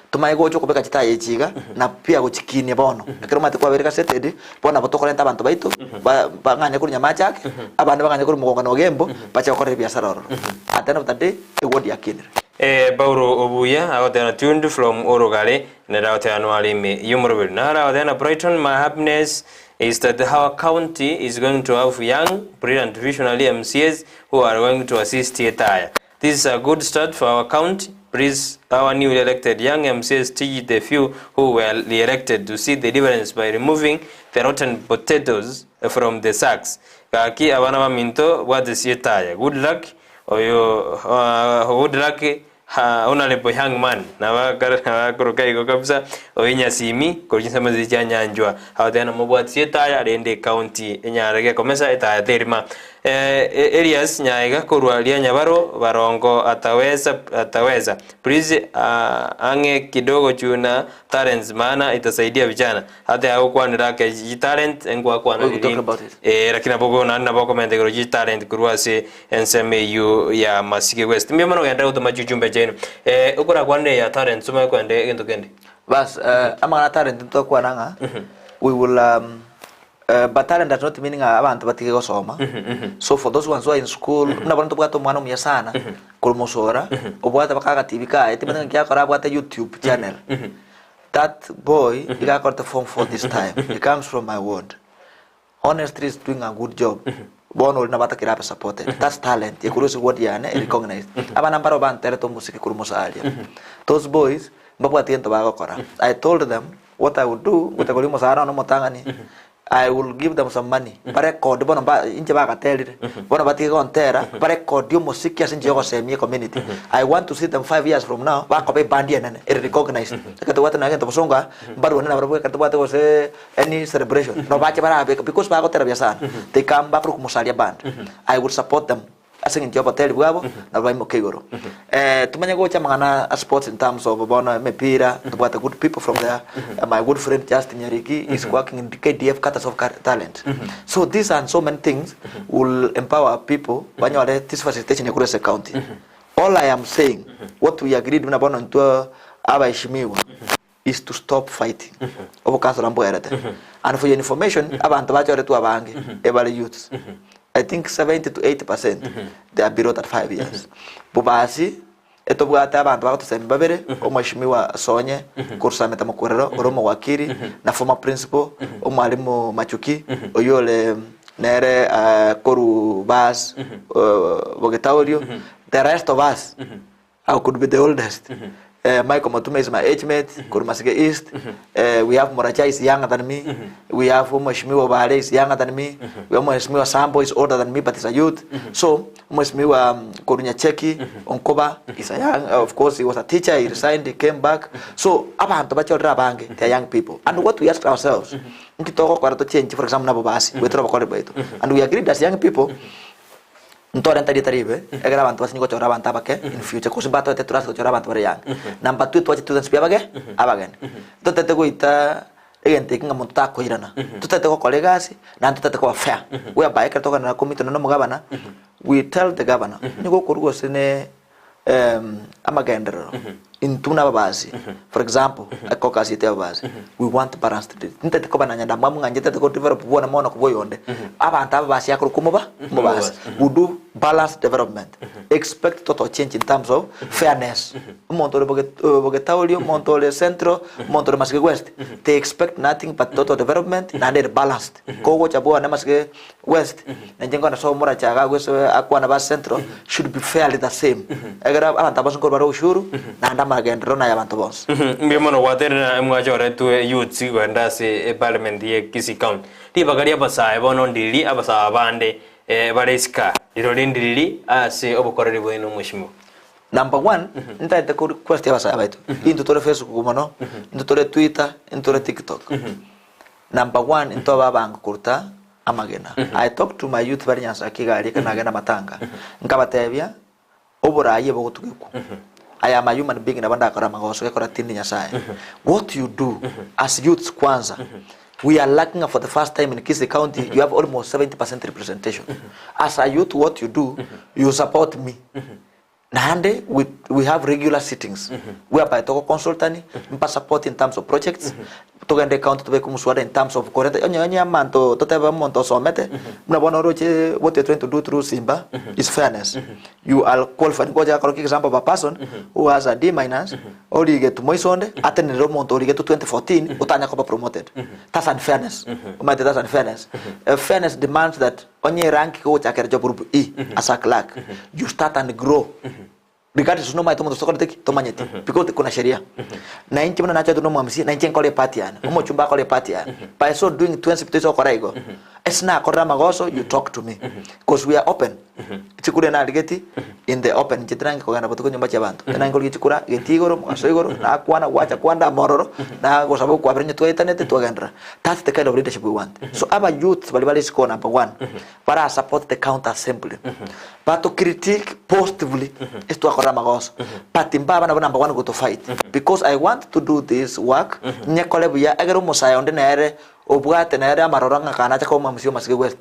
Speaker 3: tomanye gocha okobeka chitaya echi iga, na pia gochikinia bono. Ekero omanyete kwabeire gazetted, bono nabo tokorenta abanto baito, ba bang'anye korwa Nyamache ake, abande bang'anye korwa Mogonga na Ogembo, bache gokorera ebiasara ororo. At the end of the day, eward yakinire.
Speaker 2: Paulo obuya agoteba tuned from orogare nere agoteba nware ime y'omoroberi naro agoteba na Brighton my happiness is that our county is going to have young brilliant visionary MCAs who are going to assist etaya this is a good start for our county please our newly elected young MCAs teach the few who were re-elected to see the difference by removing the rotten potatoes from the sacks gaki abana baminto bwatesi etaya good luck Oyo good luck honourable young man nabakoroka igo kabisa oyo nyasimi korwa chinsemo chiria chia nyanchwa agoteba namobwatisie etaya rende ecounty enyare gekomesa etaya terima Elias Nyaega korwa Rianyabaro barongo ataweza ataweza please ang'e kidogo juu na talents maana itasaidia vijana Ate agokwanera ake chitalent engwakwana
Speaker 3: We could talk
Speaker 2: riri
Speaker 3: about it.
Speaker 2: eh, lakini nabo bono naende nabo okomenta igoro chitalent korwa ase ensemo eyio ya Masike West. Mbuya mono genda gotoma chichumbe chiaino. Eh, okorakwanere ya talents omanye koenda egento kende.
Speaker 3: Bas, eh, amang'ana a talent ntokwana ng'a we will um, eh, but talent does not mean ng'a abanto batige gosoma so for those ones who are in school buna bono ntobwate omwana omuya sana korwa mosora obwate mpaka agatibi kaye timanyeti ng'a nki akora abwate youtube channel That boy iga akorete form four this time he comes from my ward honestly is doing a good job bono oria nabo atakire abe supported that's talent ekorwa ase ward yane e recognized abana mbaro banterete omosike korwa mosaria those boys mbabwati gento bagokora I told them what I would do ngocha koria omosara one omotang'ani I will give them some money barekodi bono mba inche bagaterire bono batige gontera barekodi omosiki ase enchera yogosemia ecommunity I want to see them 5 years from now bakoba ebandi enene ere recognized ekero tobwate nonya gento bosongo aa mbarwane nabarabwo ekero tobwate gose any celebration nabo bache barabeka because bagotera buya sana they come bakorokwa Musalia band I will support them. Ase eng'encho y'oboteri bwabo, nabo baimoke igoro. Tomanye gocha amang'ana a sports in terms of bono emepira, ntobwate good people from there, my good friend Justin Nyariki is working in KDF Cutters of Talent. So these and so many things will empower people banyore this facilitation ekorwa ase county. All I am saying, what we agreed buna bono intwe abaheshimiwa, is to stop fighting obokansora mbwerete and for your information abanto bachoretwe abange ebare youths I think 70 to 80 percent they are below 35 years bobasi etobwate abanto bagotosemi babere omweshimiwa Sonye korwa Sameta Mokorero ore omowakiri na former principal omwalimu Machuki oywo ore nere korwa bas Bogetaorio the rest of us I could be the oldest. Michael Motume is my age mate, korwa Masige East. We have Moracha is younger than me. We have Mheshimiwa Obare is younger than me. We have Mheshimiwa Sambo is older than me but is a youth. So Mheshimiwa korwa Nyacheki, Onkoba is a young, of course he was a teacher, he resigned, he came back. So abanto bachorire abange, they are young people. And what we ask ourselves, nki togokora to change for example nabo basi, goetera obokori bwaito. And we agreed as young people, Ntorente rieta ribe, ekero abanto basinye gochora abanto abake in future, gose mbatoete trust gochora abanto bare young. Number two, twache students pi abage, abageni. Totete goita egento eke ng'a monto takoirana. Totete gokora egasi, naende totete koba fair. Whereby ekero tokogenderera komiti nonye na omogabana, we tell the governor, onye gokorwa gose ne amagenderero, intwe buna ababasi, for example, ecaucus yaito ya ababasi, we want balanced lead. Ntete koba na nyandamwamu ng'a inche ntete go develop bwane mono kobua oyonde. Abanto ababasi akorokwa omoba, omobasi. We do balanced development. Expect total change in terms of fairness. Omonto ore boge bogetaoria, omonto ore central, omonto ore masige west, they expect nothing but total development naende ere balanced. Kogocha bwane masige West, na inche nkona sobo morache iga agwo ase akwana ba Central should be fairly the same. Ekero abanto aba bonsi nkorwa bare ushuru, naende amagenderero naye abanto bonsi.
Speaker 2: Mbuya mono gwaterera mwachoretwe youths goenda ase eparliament ye Kisii County. Ribaga ria abasae bono ndiriri abasae abande bare isiko rirori ndiriri ase obokoreri bwaino mweshimiwa.
Speaker 3: Number one, ntaete ko request abasae baito, intwe tore Facebook mono, intwe tore Twitter, intwe tore TikTok. Number one, intwe ababango koruta amagena. I talk to my youth bare Nyansakia iga aria ekero nagenda amatanga, nkabatebia, oboraai ebogotugekwa. I am a human being nabo ndakore amagoso gekora tindi Nyasaye. What you do as youths kwanza, we are lacking for the first time in Kisii County, you have almost 70% representation. As a youth what you do, you support me. Naende we, we have regular sittings whereby togo consultani, mpa support in terms of projects, togende county tobeke omuswada in terms of koreta onye onye amanto totebe omonto osomete, buna bono oroche what we are trying to do through Simba is fairness. You are qualified ngocha gakora ki example of a person who has a D minus, origetwe moiso onde, atenenere omonto origetwe 2014 otanya koba promoted. That's unfairness. Omanyete that's unfairness. Fairness demands that Onye erank egochakera job group E as a clerk, you start and grow. Regardless nomanyete omonto tokorete ki? Tomanyeti. Because kuna sheria. Na inche buna nachorete nomwamisi, na inche nkore epart yane. Omochumba akore epart yaye. By so doing twensi toise gokora igo. Ase nakorire amagoso, you talk to me. Because we are open. Chikura narigeti in the open, inche tinange kogenda botuko nyomba chiabanto. Enange korigia chikura, getii igoro, mogaso igoro, nakwana, gwacha kwanda amo ororo, nagosaba okwabera onye twaetanete twagenderera. That's the kind of leadership we want. So aba youths baria bare isiko number one, bara support the county assembly. Bato critique positively ase twakorera amagoso. But mbaba nabo number one go to fight. Because I want to do this work, nyekore buya, egere omosae onde nere obwate nere amaroro ng'a kanache koba omwamisi o Masige West.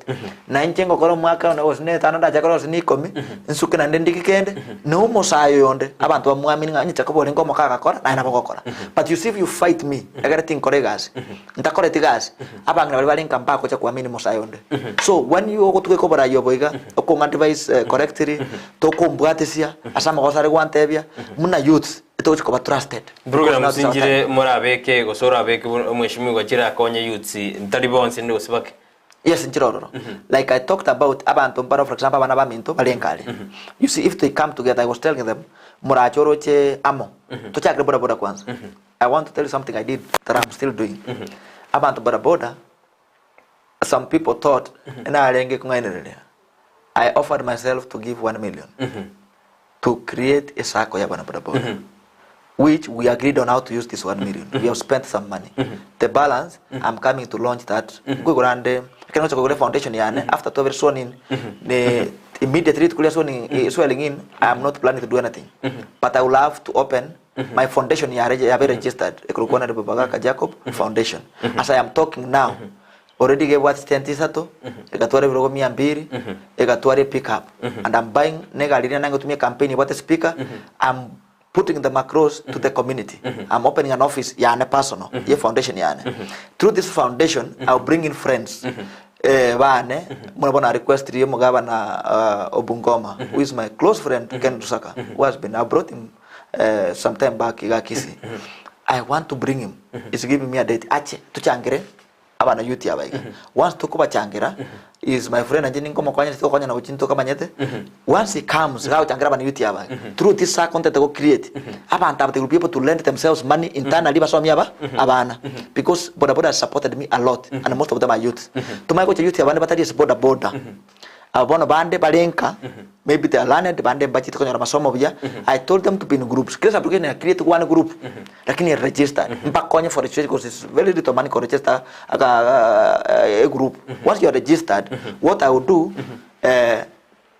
Speaker 3: Na inche ngokora omwaka one gose na etano ndache kore gose na ikomi, nsuke naende ndigi kende, na omosae oyo onde, abanto bamwamini ng'a onye Jacob orenge omoka agakora, naye nabo ogokora. But you see if you fight me, egere tinkora egasi, ntakoreti gasi, abang'ina baria bare nka mbagocha koamini mosae onde. So when you ogotugeka oborai obo iga, okong'a advice correctly, tokombwatesia ase amagoso are gwantebia, buna youths, etogochi koba trusted. Because
Speaker 2: Program
Speaker 3: now it's our time.
Speaker 2: nchire morabeke gose orabeke omweshimiwa chirakonye youths ntari bonsi rende gose bake.
Speaker 3: Yes, nchire ororo. Like I talked about abanto mbaro for example abana baminto bare nkare. You see if they come together I was telling them morache oroche amo. Tochakere boda boda kwanza. I want to tell you something I did that I'm still doing. Abanto boda boda some people thought narenge kong'ainereria. I offered myself to give 1 million to create a sacco ya abana boda boda which we agreed on how to use this 1 million. We have spent some money. The balance I'm coming to launch that. Nkoigora nde ekero ngocha koigora foundation yane after twabere sworn in ne. Immediately rituko ria swearing, swearing in, I am not planning to do anything. But I will have to open my foundation yare yabe registered ekorokwa Honorable Bagaka Jacob Foundation. As I am talking now, already iga ebwate chitent isato, egatwara ebirogo mia mbiri, egatwara epick up. And I'm buying negari riria nangotumia campaign ebwate speaker, I'm putting them across to the community. I'm opening an office yane personal, ye foundation yane. Through this foundation, I'll bring in friends. Eh, bane muna bono request rie omogabana uh, Obungoma who is my close friend Ken Lusaka who has been I brought him uh, some time back iga Kisii. I want to bring him. He's giving me a date. Ache tuchangire abana youth aba iga once tokobachangera is my friend nainche ninkomokonya titokonyana gochia ntokamanyete once he comes iga agochangera abana youth aba through this circle ntete go create abanto aba they will be able to lend themselves money internally basomie aba abana because boda boda has supported me a lot and most of them are youths tomanye gocha youth abande batari ase boda boda Aba bono bande bare nka, maybe they are learned, bande mbachete konyora masomo buya, I told them to be in groups. Kera application ya create one group, lakini registered. Mbakonye for registration because it's very little money to register aka a group. Once you are registered, what I will do, eh,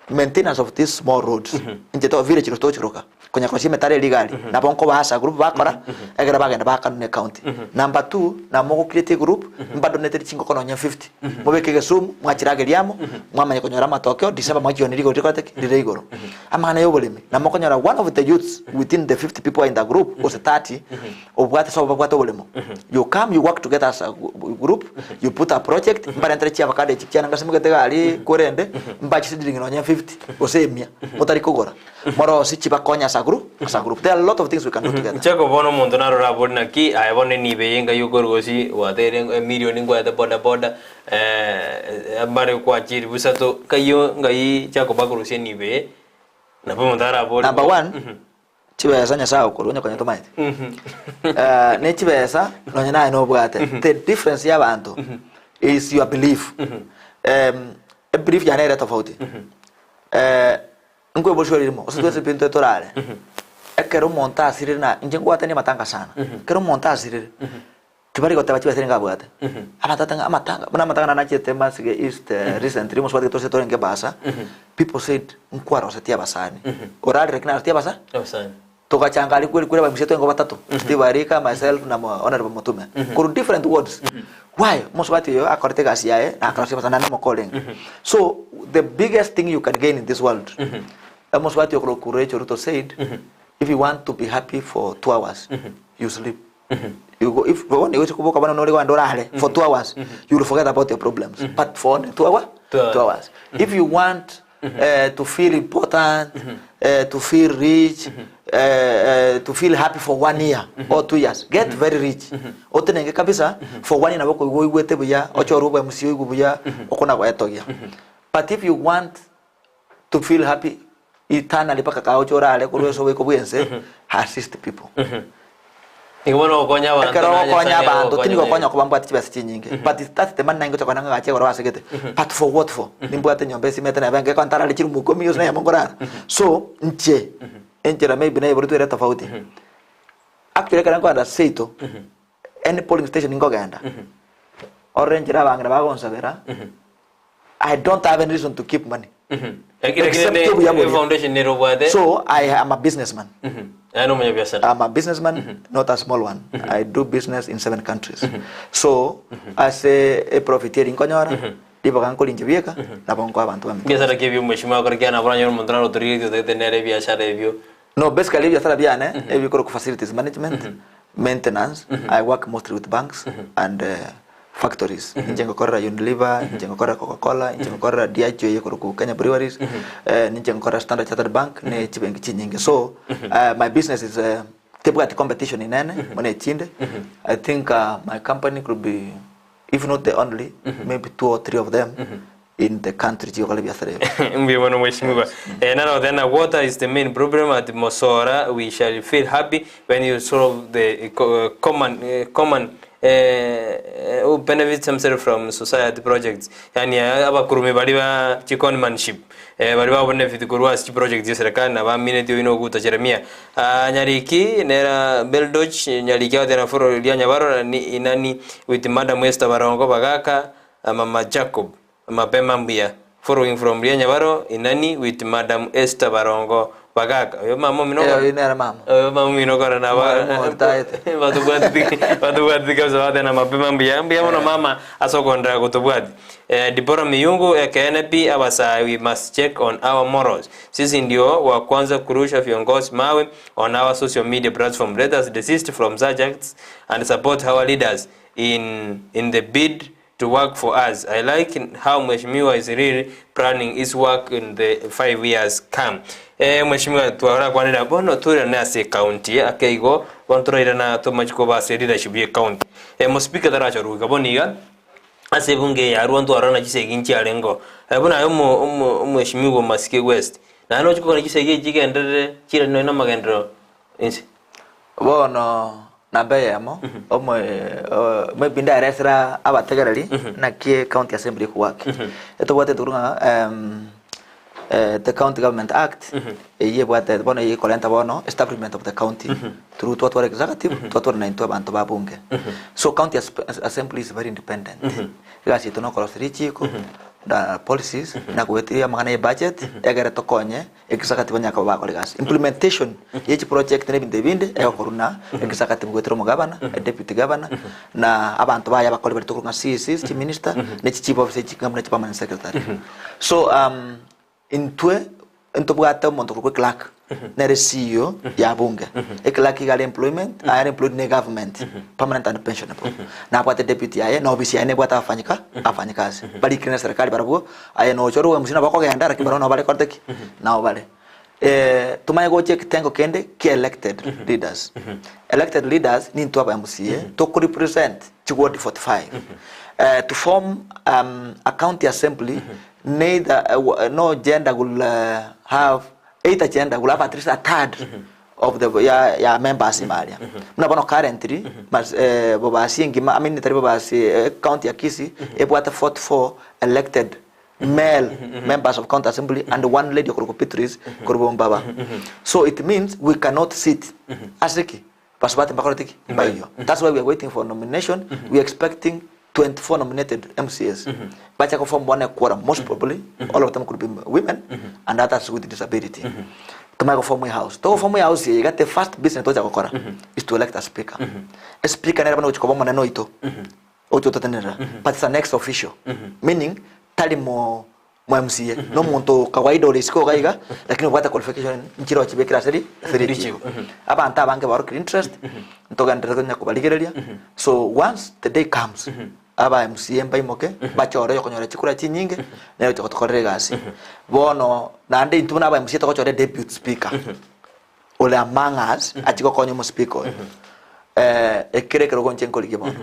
Speaker 3: maintenance of these small roads, inche to village road tochiroka. Konya kosia emetaro eria iga aria, nabo nkobaasa group bakora, ekero bagenda baakana ne county. Number two, nabo mogo create egroup, mbadonatere chingoko nonye 50, mobeke egesumu, mwachirageria amo, mwamanya konyora amatokeo, December mwachionia rigori rikorete ki? Rire igoro. Amang'ana ya oboremi, nabo mokonyora one of the youths within the 50 people in the group, gose 30, obwate sobo babwate oboremo. You come, you work together as a group, you put a project, mbarentere chiavacado echi chiane ngasimegete iga aria korende, mbachiseedling nonye 50, gose emia, motari kogora. Morosie chibakonye as a group, as a group. There are a lot of things we can do together.
Speaker 2: Inche bono omonto narore abori naki aye bono enibo eye engai okorwa gose gwateire emilioni nkwaete boda boda mbare kwachiri busato kaiyo ngai Jacob akorusia enibo eye nabo omonto arabori
Speaker 3: Number one, chibesa Nyasaye agokorwa onye konya tomaete. Eh, ne chibesa nonye naye nobwate. The difference ya abanto is your belief. Em, ebelief yane ere tofauti. Eh, Nkwebochwa ririmo, gose twensi pi ntwe torare. Ekero omonto asirire na inche nkwatania amatanga sana. Ekero omonto asirire, tibari goteba chibesa nigo abwate. Abanto bateba ng'a amatanga, buna amatanga naro nachete Masige East recently, omosubati gete ase torenge ebasa, people said nkwarosetie abasani. Orarire lakini narosetie abasa?
Speaker 2: Abasani.
Speaker 3: Togachanga aria kweri kweri abaimisia twengo batato, Steve Arika, myself na Honorable Mutume. Korwa different wards. Why? Omosubati oyo akorete egasi yaye na akarosia abasani naende omokore orenge. So the biggest thing you can gain in this world, omosubati okorokwa Rachel Ruto said, if you want to be happy for 2 hours, you sleep. You go, if bono igo koboka bono nore kogenda orare for 2 hours, you will forget about your problems. But for only 2 hour,
Speaker 2: 2 hours.
Speaker 3: 2 hours. If you want to feel important, to feel rich, to feel happy for one year or 2 years, get very rich. Otenenge kabisa for one year nabo okoigwa oigwete buya, ochore obe MC oigwe buya, okona goetogia. But if you want to feel happy eternally mpaka kae oche orare korwa ase oboiko bwense, assist people.
Speaker 2: Nigo bono ogokonya abanto
Speaker 3: Ekero
Speaker 2: na
Speaker 3: ogokonya
Speaker 2: Nyasaye
Speaker 3: abanto, tindi
Speaker 2: agokonya
Speaker 3: gokonya koba mbwate chibesa chinyinge, but that's the money naingocha kogenda ng'agache igoro ase gete. But for what for? Nimbwate enyomba esimete nebe ngeko ntarare chirumu ikomi gose na eyemo nkorara. So, inche, enchera maybe naiboretwe ere tofauti. Actually ekero nkoenda seito, any polling station nkogenda, orore enchera abang'ina bagonsabera, I don't have any reason to keep money.
Speaker 2: Lakini
Speaker 3: Except
Speaker 2: ne-
Speaker 3: obuya boria.
Speaker 2: foundation nere obwate
Speaker 3: So I am a businessman.
Speaker 2: Aye nomonyabiasara
Speaker 3: I'm a businessman, not a small one. I do business in seven countries. So ase e profit eri nkonyora, riboga nkorinche bieka, nabo nkoa abanto bamino.
Speaker 2: Biasara ki ebio mheshimiwa akore kiana boranyore omonto naro otorigetie otagete nere ebiasara ebio
Speaker 3: No, basically ebiasara biane ebikorokwa facilities management, maintenance. I work mostly with banks and factories. Inche ngokorera Unilever, inche ngokorera Coca-Cola, inche ngokorera Diageo eye korokwa Kenya Breweries, ninche ngokorera Standard Chartered Bank ne chibenki chinyinge. So my business is tebwati competition inene buna echinde. I think my company could be if not the only, maybe two or three of them in the country chigokora ebiasara ebi.
Speaker 2: Mbuya mono mheshimiwa. Eh, naro then water is the main problem at Mosora. We shall feel happy when you solve the common who benefits themselves from society projects. Yani abakurumi bari ba chiconmanship bari ba benefit korwa ase chiproject chia serikali na bamineti oino oguta Jeremia. Ah, Nyariki nera Beldoch Nyariki agotera foro ria Nyabaro ni inani with Madam Esther Barongo Bagaka Mama Jacob mapema mbuya. Following from Rianyabaro, Inani with Madam Esther Barongo Bagaka. Oyo mama omino
Speaker 3: Eh, oyo nere mama.
Speaker 2: Oyo mama omino kora na ba
Speaker 3: Mwalimu otaete.
Speaker 2: batobwateti batobwateti kabisa bateba mapema mbuya mbuya mono mama ase okondera gotobwati. Eh, Deborah Miyungu ekeene pi abasae we must check on our morals. Sisi ndio wa kwanza kurusha viongozi mawe on our social media platform. Let us desist from such acts and support our leaders in in the bid to work for us. I like how Mheshimiwa is really planning his work in the 5 years come. Eh, Mheshimiwa twarakwanera bono toirane ase ecounty ake igo bono torairana tomache koba ase leadership ye ecounty. Eh, mospeaker tarachorwa goika bono iga ase ebunge eye yarwa ntwarora chisegi nchiarengeo. Eh, buna aye omo omo omweshimiwa o Masike West, naye nochi kogenda chisegi echi chigenderere chirari nonya na amagenderero inse.
Speaker 3: Bono namba eyemo, omo maybe ndaeresera abategereri naki county assembly ekowork. Etobwate tokoro ng'a the county government act eyio ebwate bono eyio ekorenta bono establishment of the county through twatwara executive twatwara na intwe abanto ba bunge. So county assembly is very independent. Egasi yaito nokorosia richiko na policies na goetia amang'ana ya ebudget egere tokonye Egesagati banyare koba bagokora egasi. Implementation ye chiproject na ebinto ebinde egokorwa na egesagati goetera omogabana, deputy governor, na abanto baye abakori baria tokorwa ng'a CECs, chiminister, ne chi chief officer echi buna chi permanent secretary. So intwe ntobwate omonto okorokwa eclerk, nere CEO ya bunge. Eclerk iga are employment, are employed ne government, permanent and pensionable. Nabwate deputy yaye, na ofisi yaye nebwate abafanyika abafanyikazi barikire ne serikali barabwo. Aye nochore omosie nabo okogenda, lakini barabwo nabo bare korete ki? Nabo bare. Eh, tomanye gocha ekitengo kende kia elected leaders. Elected leaders nintwe aba MCA, toko represent chiward 45. Eh, to form um, a county assembly, neither, eh, wa- no gender will uh, have, either gender will have at least a third of the ya, ya members ime aria. Buna bono currently, mas, eh, Bobasi engima, I mean tari Bobasi, eh, county ya Kisii, ebwate 44 elected male members of county assembly and one lady okorokwa Beatrice korwa Bombaba. So it means we cannot sit. Ase ki? Basubati mbakorete ki? Mbaiyo. That's why we are waiting for nomination. We are expecting 24 nominated MCAs. Bacha ko form one quorum, most probably all of them could be women and others with disability. Tumanye go form a house. Togo form a house eye iga the first business togocha gokora is to elect a speaker. A speaker nere bono ogochia koba omonene oito ogochia gototenenera but it's an ex official meaning tari mo mo MCA no omonto kawaida ore isiko iga iga lakini obwate qualification nchire ochibekire ase ri ase richiko. Abanto abange baorokire interest ntogenderere konya kobarigereria so once the day comes aba MCA mbaimoke bachore oyokonyora chikura chinyinge nere ogocha gotokorera egasi. Bono naende intwe buna aba MCA togochora deputy speaker ore among us achie gokonya omospeaker oyo ekere ekerogo inche nkorigia bono.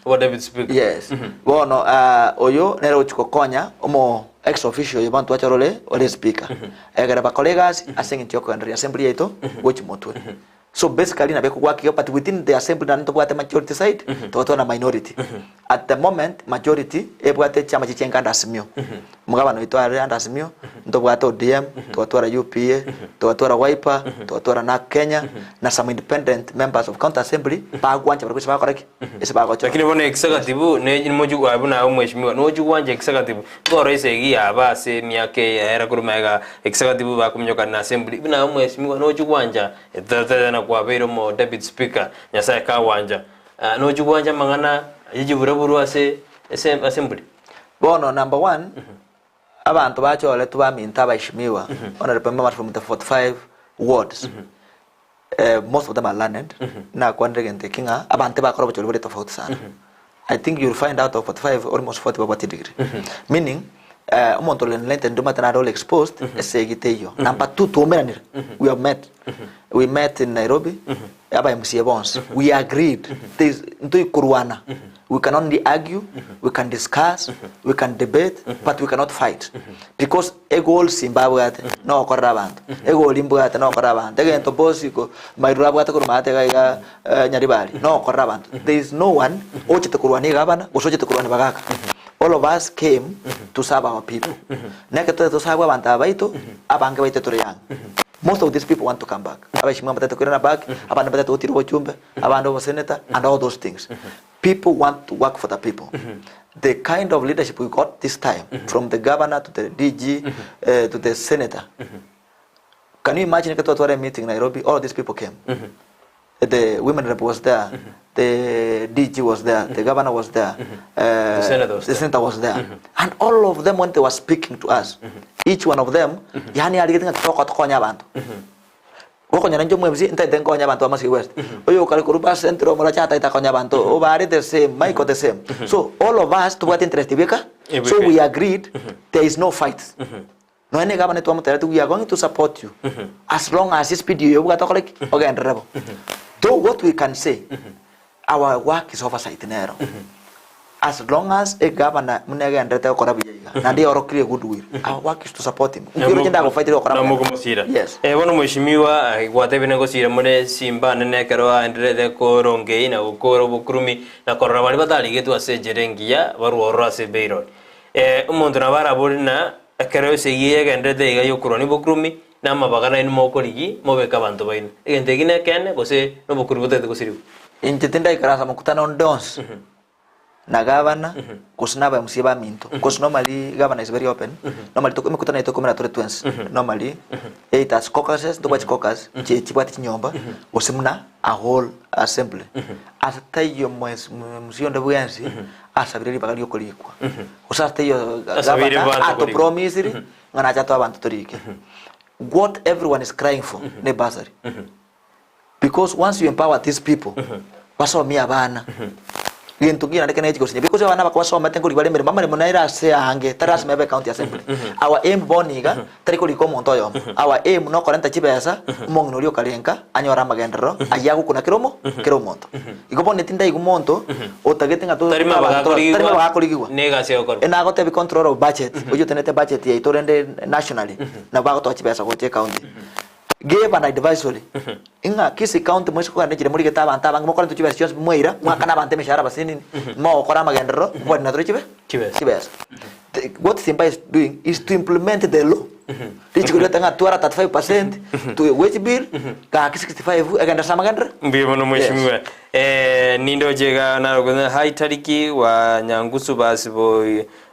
Speaker 2: Obo deputy speaker.
Speaker 3: Yes. Bono oyo nere ogochia gokonya omo ex officio oyo bono twachora ore ore speaker. Egere bakore egasi ase eng'encho ya okogendereria assembly yaito gochia motwe. So basically nabo ekogwaka iga but within the assembly naende ntobwate majority side togatwara na minority. At the moment majority ebwate chiama chiria chiaenga under Azimio. Omogabana oito are under Azimio, ntobwate ODM, togatwara UPA, togatwara Wiper, togatwara Narc Kenya, na some independent members of county assembly bagwancha barabwo ase bagokora ki? Ase bagochora.
Speaker 2: Lakini bono executive ne mochi gwa buna aye omweshimiwa nochi gwancha executive nkoro esegi yaba ase emiaka eye yaera korwa magega executive bakominyokana na assembly buna aye omweshimiwa nochi gwancha totebana kwabeire omo deputy speaker Nyasaye kagwancha nochi gwancha amang'ana ye chiburaburu ase ase assembly.
Speaker 3: Bono number one abanto bachoretwe baminto abaeshimiwa honourable members from the 45 wards most of them are learned, nakwanire egento eke ng'a abanto ebakora obochori bore tofauti sana. I think you will find out of 45 almost 40 babwate degree. Meaning omonto ore enlightened omanyete nare ore exposed ase egite eyio. Number two twaumeranire, we have met. We met in Nairobi, aba MCA bonsi, we agreed there is ntoikorwana, we can only argue, we can discuss, we can debate, but we cannot fight. Because egoal simbabwate nogokorera abanto, egoli mbwate nogokorera abanto, egento boss ko mairura abwate korwa maate iga iga Nyaribari nogokorera abanto. There is no one ochete korwania egabana gose ochete korwania bagaka. All of us came to serve our people. Na ekero tore toserve abanto aba baito, abange baito tore young. Most of these people want to come back. Abaishimwa mbatagete koirana back, abande mbatagete gotira obochumbe, abande obosenator and all those things. People want to work for the people. The kind of leadership we got this time, from the governor to the DG to the senator, can you imagine ekero twatwara emeeting Nairobi, all these people came. The women rep was there, the DG was there, the governor was there,
Speaker 2: The senator was
Speaker 3: the
Speaker 2: there.
Speaker 3: senator was there. And all of them when they were speaking to us, each one of them, yani arigete ng'a toka tokonya abanto. Gokonyora inche omwebisi ntaete nkonye abanto ba Masii West. Oyo okare korwa ba Central omorache ataete akonye abanto, obare the same, Michael the same. So all of us tobwate interest bweka, so we agreed there is no fight. Nonya na egavana twamotebetie we are going to support you as long as speed eye obwate okore ki? Ogenderere bo. Though what we can say, our work is oversight nero. As long as egavana buna egenderete gokora buya iga, naende eorokirie goodwill, our work is to support him. Inki oroche ndagofight gokora
Speaker 2: Na
Speaker 3: amang'ana?
Speaker 2: mokomosira.
Speaker 3: Yes.
Speaker 2: Eh, bono mheshimiwa, eh, gwatebire ngosira more simba nene ekero aenderete korongei na gokora obokurumi na korora baria batarigetwe ase enchera engiya barwe ororo ase bail. Eh, omonto nabo arabore na ekero esegi eye egenderete iga yokorwania obokurumi na amabaga nainwe mokorigi mobeke abanto baino. Egento eki nekeene gose nobokurumi botagete gosirigwa?
Speaker 3: Inche tindaikarasa mokutano onde onsi na gavana gose na aba MCA baminto cause normally gavana is very open normally toko emekutano yaito ekomera tore twensi normally either as caucuses ntobwate chicaucus chi chibwate chinyomba gose buna a whole assembly ase taiyo mwes MCA onde bwensi asabire ribaga riokorikwa gose ase taiyo
Speaker 2: Asabire
Speaker 3: gavana
Speaker 2: abanto korikwa.
Speaker 3: atopromisiri ng'a nache atoe abanto torike what everyone is crying for ne bursary Because once you empower these people, basomie abana, gento nkiya naende kende gosinya because abana aba kobasomete nkorigia bare emeremo, amaremo nere ase aange, tari lasima ebe county assembly. Our aim bono iga, tari korika omonto oyomo, our aim nokorenta chibesa, omong'ina oria okarenka, anyore amagenderero, aywo agokuna kera omo kera omonto. Igo bono tindaigwa monto, otagete ng'a to
Speaker 2: Tari mabaga
Speaker 3: tari mabaga
Speaker 2: akorigigwa,
Speaker 3: akorigigwa.
Speaker 2: na egasi egokorwa.
Speaker 3: Enagotebi controller of budget, oywo otenenete budget yaito rende nationally, nabo bagotoa chibesa gocha ecounty. Give an advisory ng'a Kisii County moise kogenda enchera morigete abanto abange mokore intwe chibesa chionsi mwaira mwakane abanto emeshahara basinini mogokora amagenderero mobari tore chibe
Speaker 2: Chibesa.
Speaker 3: chibesa. The what Simba is doing is to implement the law. Richiko rigote ng'a twara 35% to wage bill gaki 65 egende ase amagenderero.
Speaker 2: Mbuya mono mheshimiwa. Eh, nindoche iga narokonyora hi Tariki wa Nyangusu basi bo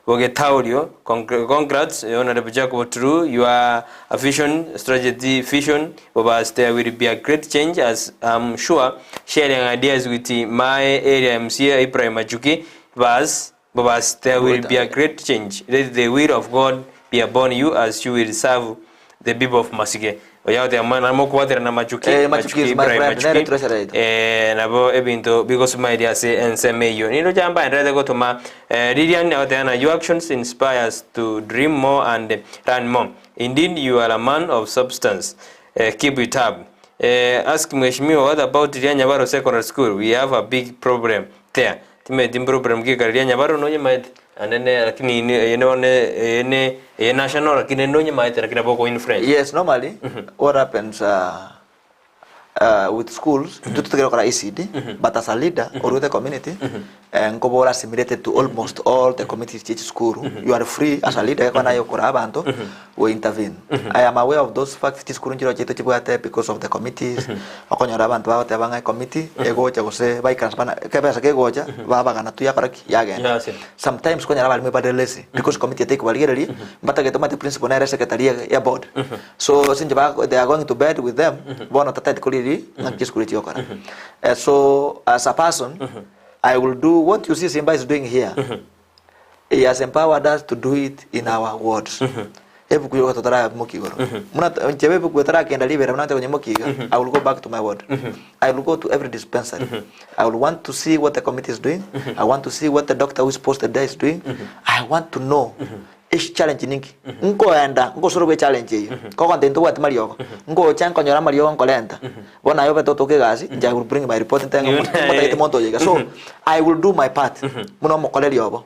Speaker 2: Bogetaurio, Congrats Honourable Jacob True your vision strategy vision Bobas there will be a great change as am sure sharing ideas with my area MCA Ibrahim Machuki bas Bobas there will be a great change let the will of God be upon you as you will serve the people of Masige Oya goteba mwana mokobwaterana Machuki
Speaker 3: Eh, Machuki is my
Speaker 2: Ibrahim
Speaker 3: friend, nere
Speaker 2: Machuki
Speaker 3: treasurer yaito.
Speaker 2: eh, nabo ebinto bigosumairia ase ensemo eyio. Niroche mbaenderete gotoma eh, Lilian agoteba ng'a your actions inspire us to dream more and learn more. Indeed you are a man of substance. Eh, keep it up. Eh, ask mheshimiwa what about Rianyabaro Secondary School? We have a big problem there. Timanyeti mproblem ki ekare Rianyabaro nonyemaete? Naende ne lakini ine eye bono eye ne eye national lakini nonyemaete lakini nabo oko influence.
Speaker 3: Yes, normally what happens uh, uh, with schools intwe totagere gokora ECD but as a leader oruete community eh, nkobora assimilated to almost all the committees chie chisukuru you are free as a leader ekero naye okora abanto go intervene I am aware of those facts chisukuru nchiro chiaito chibwate because of the committees okonyora abanto bagoteba ng'a ecommittee egocha gose baikaransa bana ekebesa kegocha babagana tu yakora ki yagenda
Speaker 2: Yasira.
Speaker 3: Sometimes okonyora abaremi bare lazy because committee etari kobarigereria, mbatagete omanyete principal nere secretary ya ya board. So ase inche ba they are going to bed with them, bono tatageti korigereria ng'aki chisukuru echi chigokora. Eh, so as a person, I will do what you see Simba is doing here. He has empowered us to do it in our wards. Ebuku yoka totaraimokia igoro. Buna inche ebuku etarakenda ribera buna nche konyeimokia iga, I will go back to my ward. I will go to every dispensary. I will want to see what the committee is doing. I want to see what the doctor who is posted there is doing. I want to know each challenge ninki. Nkoenda ngosoro bwe challenge eyo. Kogonte ntobwati mariogo. Ngocha nkonyora amariogo nkorenta. Bono aye obete otoke egasi, inche I will bring my report nte ng'a motagete monto oyo iga. So I will do my part buna omokoreri obo.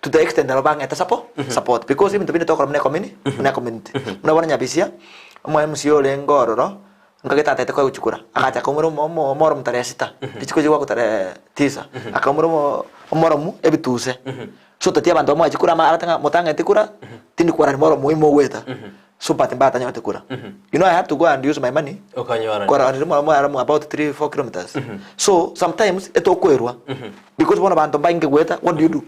Speaker 3: To the extent nabo bang'ete suppo support because ebinto binde togokora buna ecommunity buna ecommunity. Buna bono Nyabisia, omo MC orenge ororo, nkagete atagete koegwa chikura, agacha akaumera omo omo omoromu tarehe sita, rituko riria gwakwa tarehe tisa, akaumera omo omoromu ebituse. So totiga abanto bamoe chikura ama arate ng'a motang'eti kura, tindi kwarani moromu oyio mogoeta. So but mbatanyorete kura. You know I had to go and use my money
Speaker 2: Okanyora.
Speaker 3: kora rimo about 3 4 kilometers. So sometimes etokoerwa because bono banto mbainge goeta what do you do?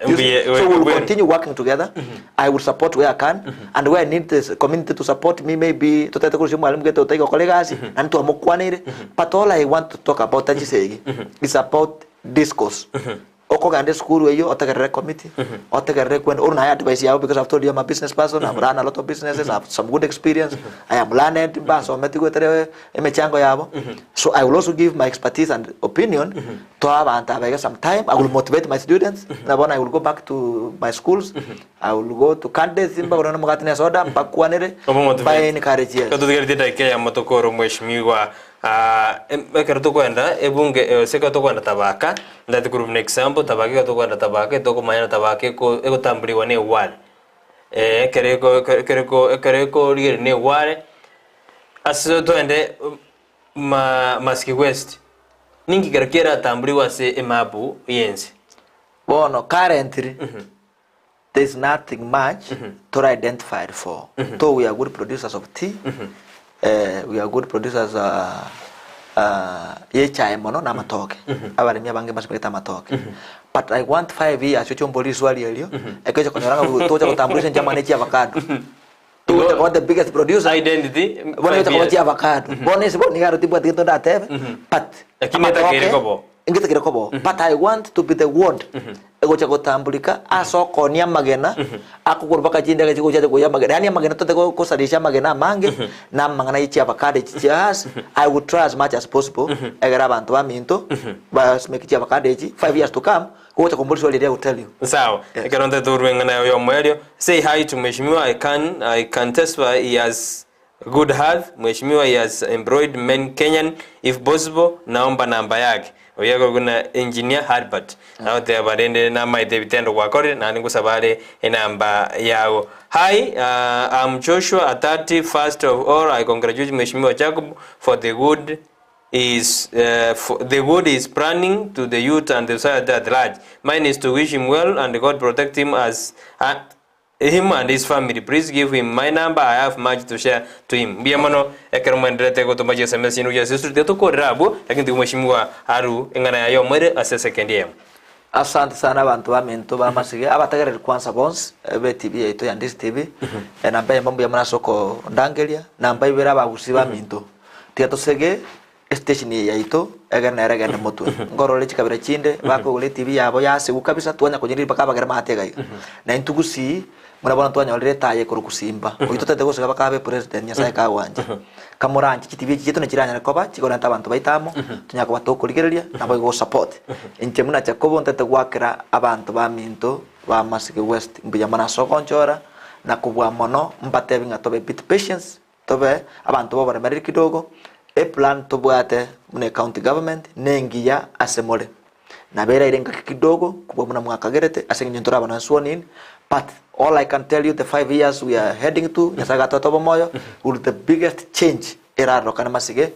Speaker 3: You see?
Speaker 2: Mbuye-
Speaker 3: So we'll
Speaker 2: mbuye-
Speaker 3: continue working together. I will support where I can and where I need this community to support me maybe totete kurusia mwalimu gete otaiga gokora egasi na ntwamokwanire but all I want to talk about chisegi is about discourse. Okogenda esukuru eyio otegerere committee otegerere kwenda oro naye advice yao because I've told you I'm a business person I've run a lot of businesses I have some good experience I am learned mbasometi goetera emechango yabo so I will also give my expertise and opinion to abanto aba iga some time I will motivate my students na bono I will go back to my schools I will go to candidates mbagore na omogati na esoda mbakwanere
Speaker 2: Obomotivate.
Speaker 3: mbae encourage yes.
Speaker 2: Totigereti edakika eyemo tokore omweshimiwa ah, em- ekero tokoenda ebunge eh, ase ekero tokoenda tabaka ndati korwa buna example tabaka ekero tokoenda tabaka etokomanya na tabaka eko egotamburiwa na eware eh, ekero eko ekero ekero eko ekero ekorigereria na eware ase toende ma masiki west ninki kero keratamburigwe ase emapu ya ense?
Speaker 3: Bono currently there is nothing much tore identified for though we are good producers of tea eh, we are good producers uh, uh, yechae mono na amatoke abaremi abange mbasimegete amatoke but i want 5 years oche ombori riswali erio ekeche konyora ng'a tocha gotambulisha inche amang'ana chia avocado tocha koba the biggest producer
Speaker 2: Identity,
Speaker 3: bono
Speaker 2: five
Speaker 3: gocha koba
Speaker 2: years.
Speaker 3: chia avocado bono ase bono niga aro tibwati gento ndatebe but
Speaker 2: Lakini etakeire koba oo.
Speaker 3: Ngetakire koba oo but I want to be the ward egocha gotambulika ase okoonia amagena akogorwa mpaka chindege chigocha koyia amagena yaani amagena tote gosarisha amagena amange na amang'ana ye chiavocado echi chia ase I would try as much as possible egere abanto baminto basimeke chiavocado echi 5 years to come gogocha komboria swali riria I will tell you.
Speaker 2: Sawa,
Speaker 3: Yes.
Speaker 2: ekero ntagete korwa eng'ana yao y'omoerio, say hi to Mheshimiwa I can, I can testify he has Good health mheshimiwa he has embroid men Kenyan if possible naomba namba yake oyio akorokwa na engineer Herbert nagoteba rende namaete ebitendo gwakorire naende ngosaba are enamba yago Hi uh, I'm Joshua Atati first of all I congratulate mheshimiwa Jacob for the good is uh, for the good is planning to the youth and the society at large mine is to wish him well and God protect him as uh, Him and his family please give him my number I have much to share to him mbuya mono ekero mwenderete gotoma chi sms chinu chia ase studio tokorera abwo lakini tiga mweshimiwa aru eng'ana yaye omoire ase esekendi eyemo.
Speaker 3: Asante sana abanto baminto b'amasige abategereri kwansa bonsi be TV yaito ya Ndisi TV namba eyemo mbuya mono ase okondangeria namba ibere abagusii baminto tiga tosege Estation eye yaito egere nere egende motwe. Nkorore chikabira chinde bakoigora etibi yabo yasigwa kabisa twanya konyeriri mpaka abagere maate iga iga. Na intwe gusii buna bono twanyorire etaya ekorokwa simba. Oyio totagete gosika baka abe president Nyasaye kagwancha. Kamoranche chitibi echi chiaito nachiranyare koba chikorenta abanto baito amo tonyare koba tokorigereria nabo igo gosupport. Inche buna Jacobo ntagete goakera abanto baminto ba Masige West mbuya mono ase ogonchora na kobua mono mbatebi ng'a tobe bit patience Tobe abanto b'oboremereri kidogo, eplan tobwate buna ecounty government nengiya ase more. Nabo eraire engaki kidogo kobua buna mwakagerete ase eng'encho ntoraba na sworn in, but all I can tell you the 5 years we are heading to, Nyasaye gatoete obomoyo, will the biggest change erarorokane masige,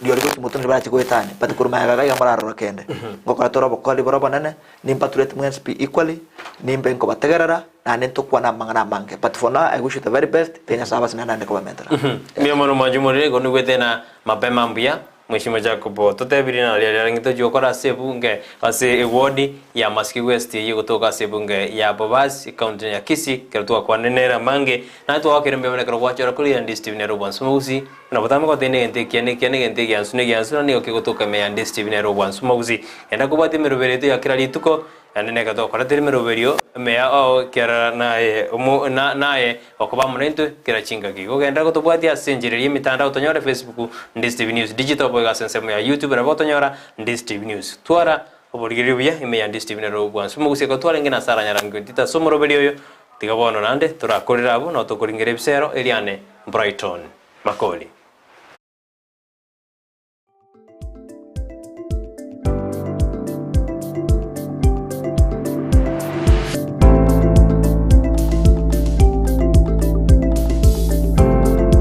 Speaker 3: riori gochia motwe nari barache goetania, but korwa magega iga iga morarora kende. Ngokora tore obokori bore obonene, nimbatureti mwensi pi equally, nimbe nkobategerera, Naende ntokwane amang'ana amange but for now I wish you the very best tiga Nyasaye abasime naende kobamentera.
Speaker 2: Mbuya mono mwanche omorero igo nigwete na mapema mbuya Mheshimiwa Jacob totebirie na riaria renge tochia gokora ase ebunge ase eward ya Masiki West eyio egotoka ase ebunge ya Bobasi ecounty ya Kisii ekero twakwanire nere amange naye twagokire mbuya mono ekero gwachora kori Andy Stephen ere obwansu mogusi buna botambe goteba negento ekiya nekiya negento egiansu negiansu na nigo kegotoka ime ya Andy Stephen ere obwansu mogusi genda kobwatia emeroberi yaito ya kera rituko Naende neka tokoretera emeroberio emeya oo ekiagera naye omo na naye okoba amo naintwe kera chingaki. Igo genderera gotobwatia ase enchera eria y'emitandao tonyore Facebook, Ndisi TV News Digital, boigo ase ensemo ya YouTube nabo otonyora Ndisi TV News. Twara oborigereria obuya ime ya Ndisi TV nero bwansu mogusie kotwarenge na Sarah Nyarangi Ontito ase omoroberio oyo. Tiga bono naende torakorere abwo nao tokoringera ebisero eriane Brighton Makori.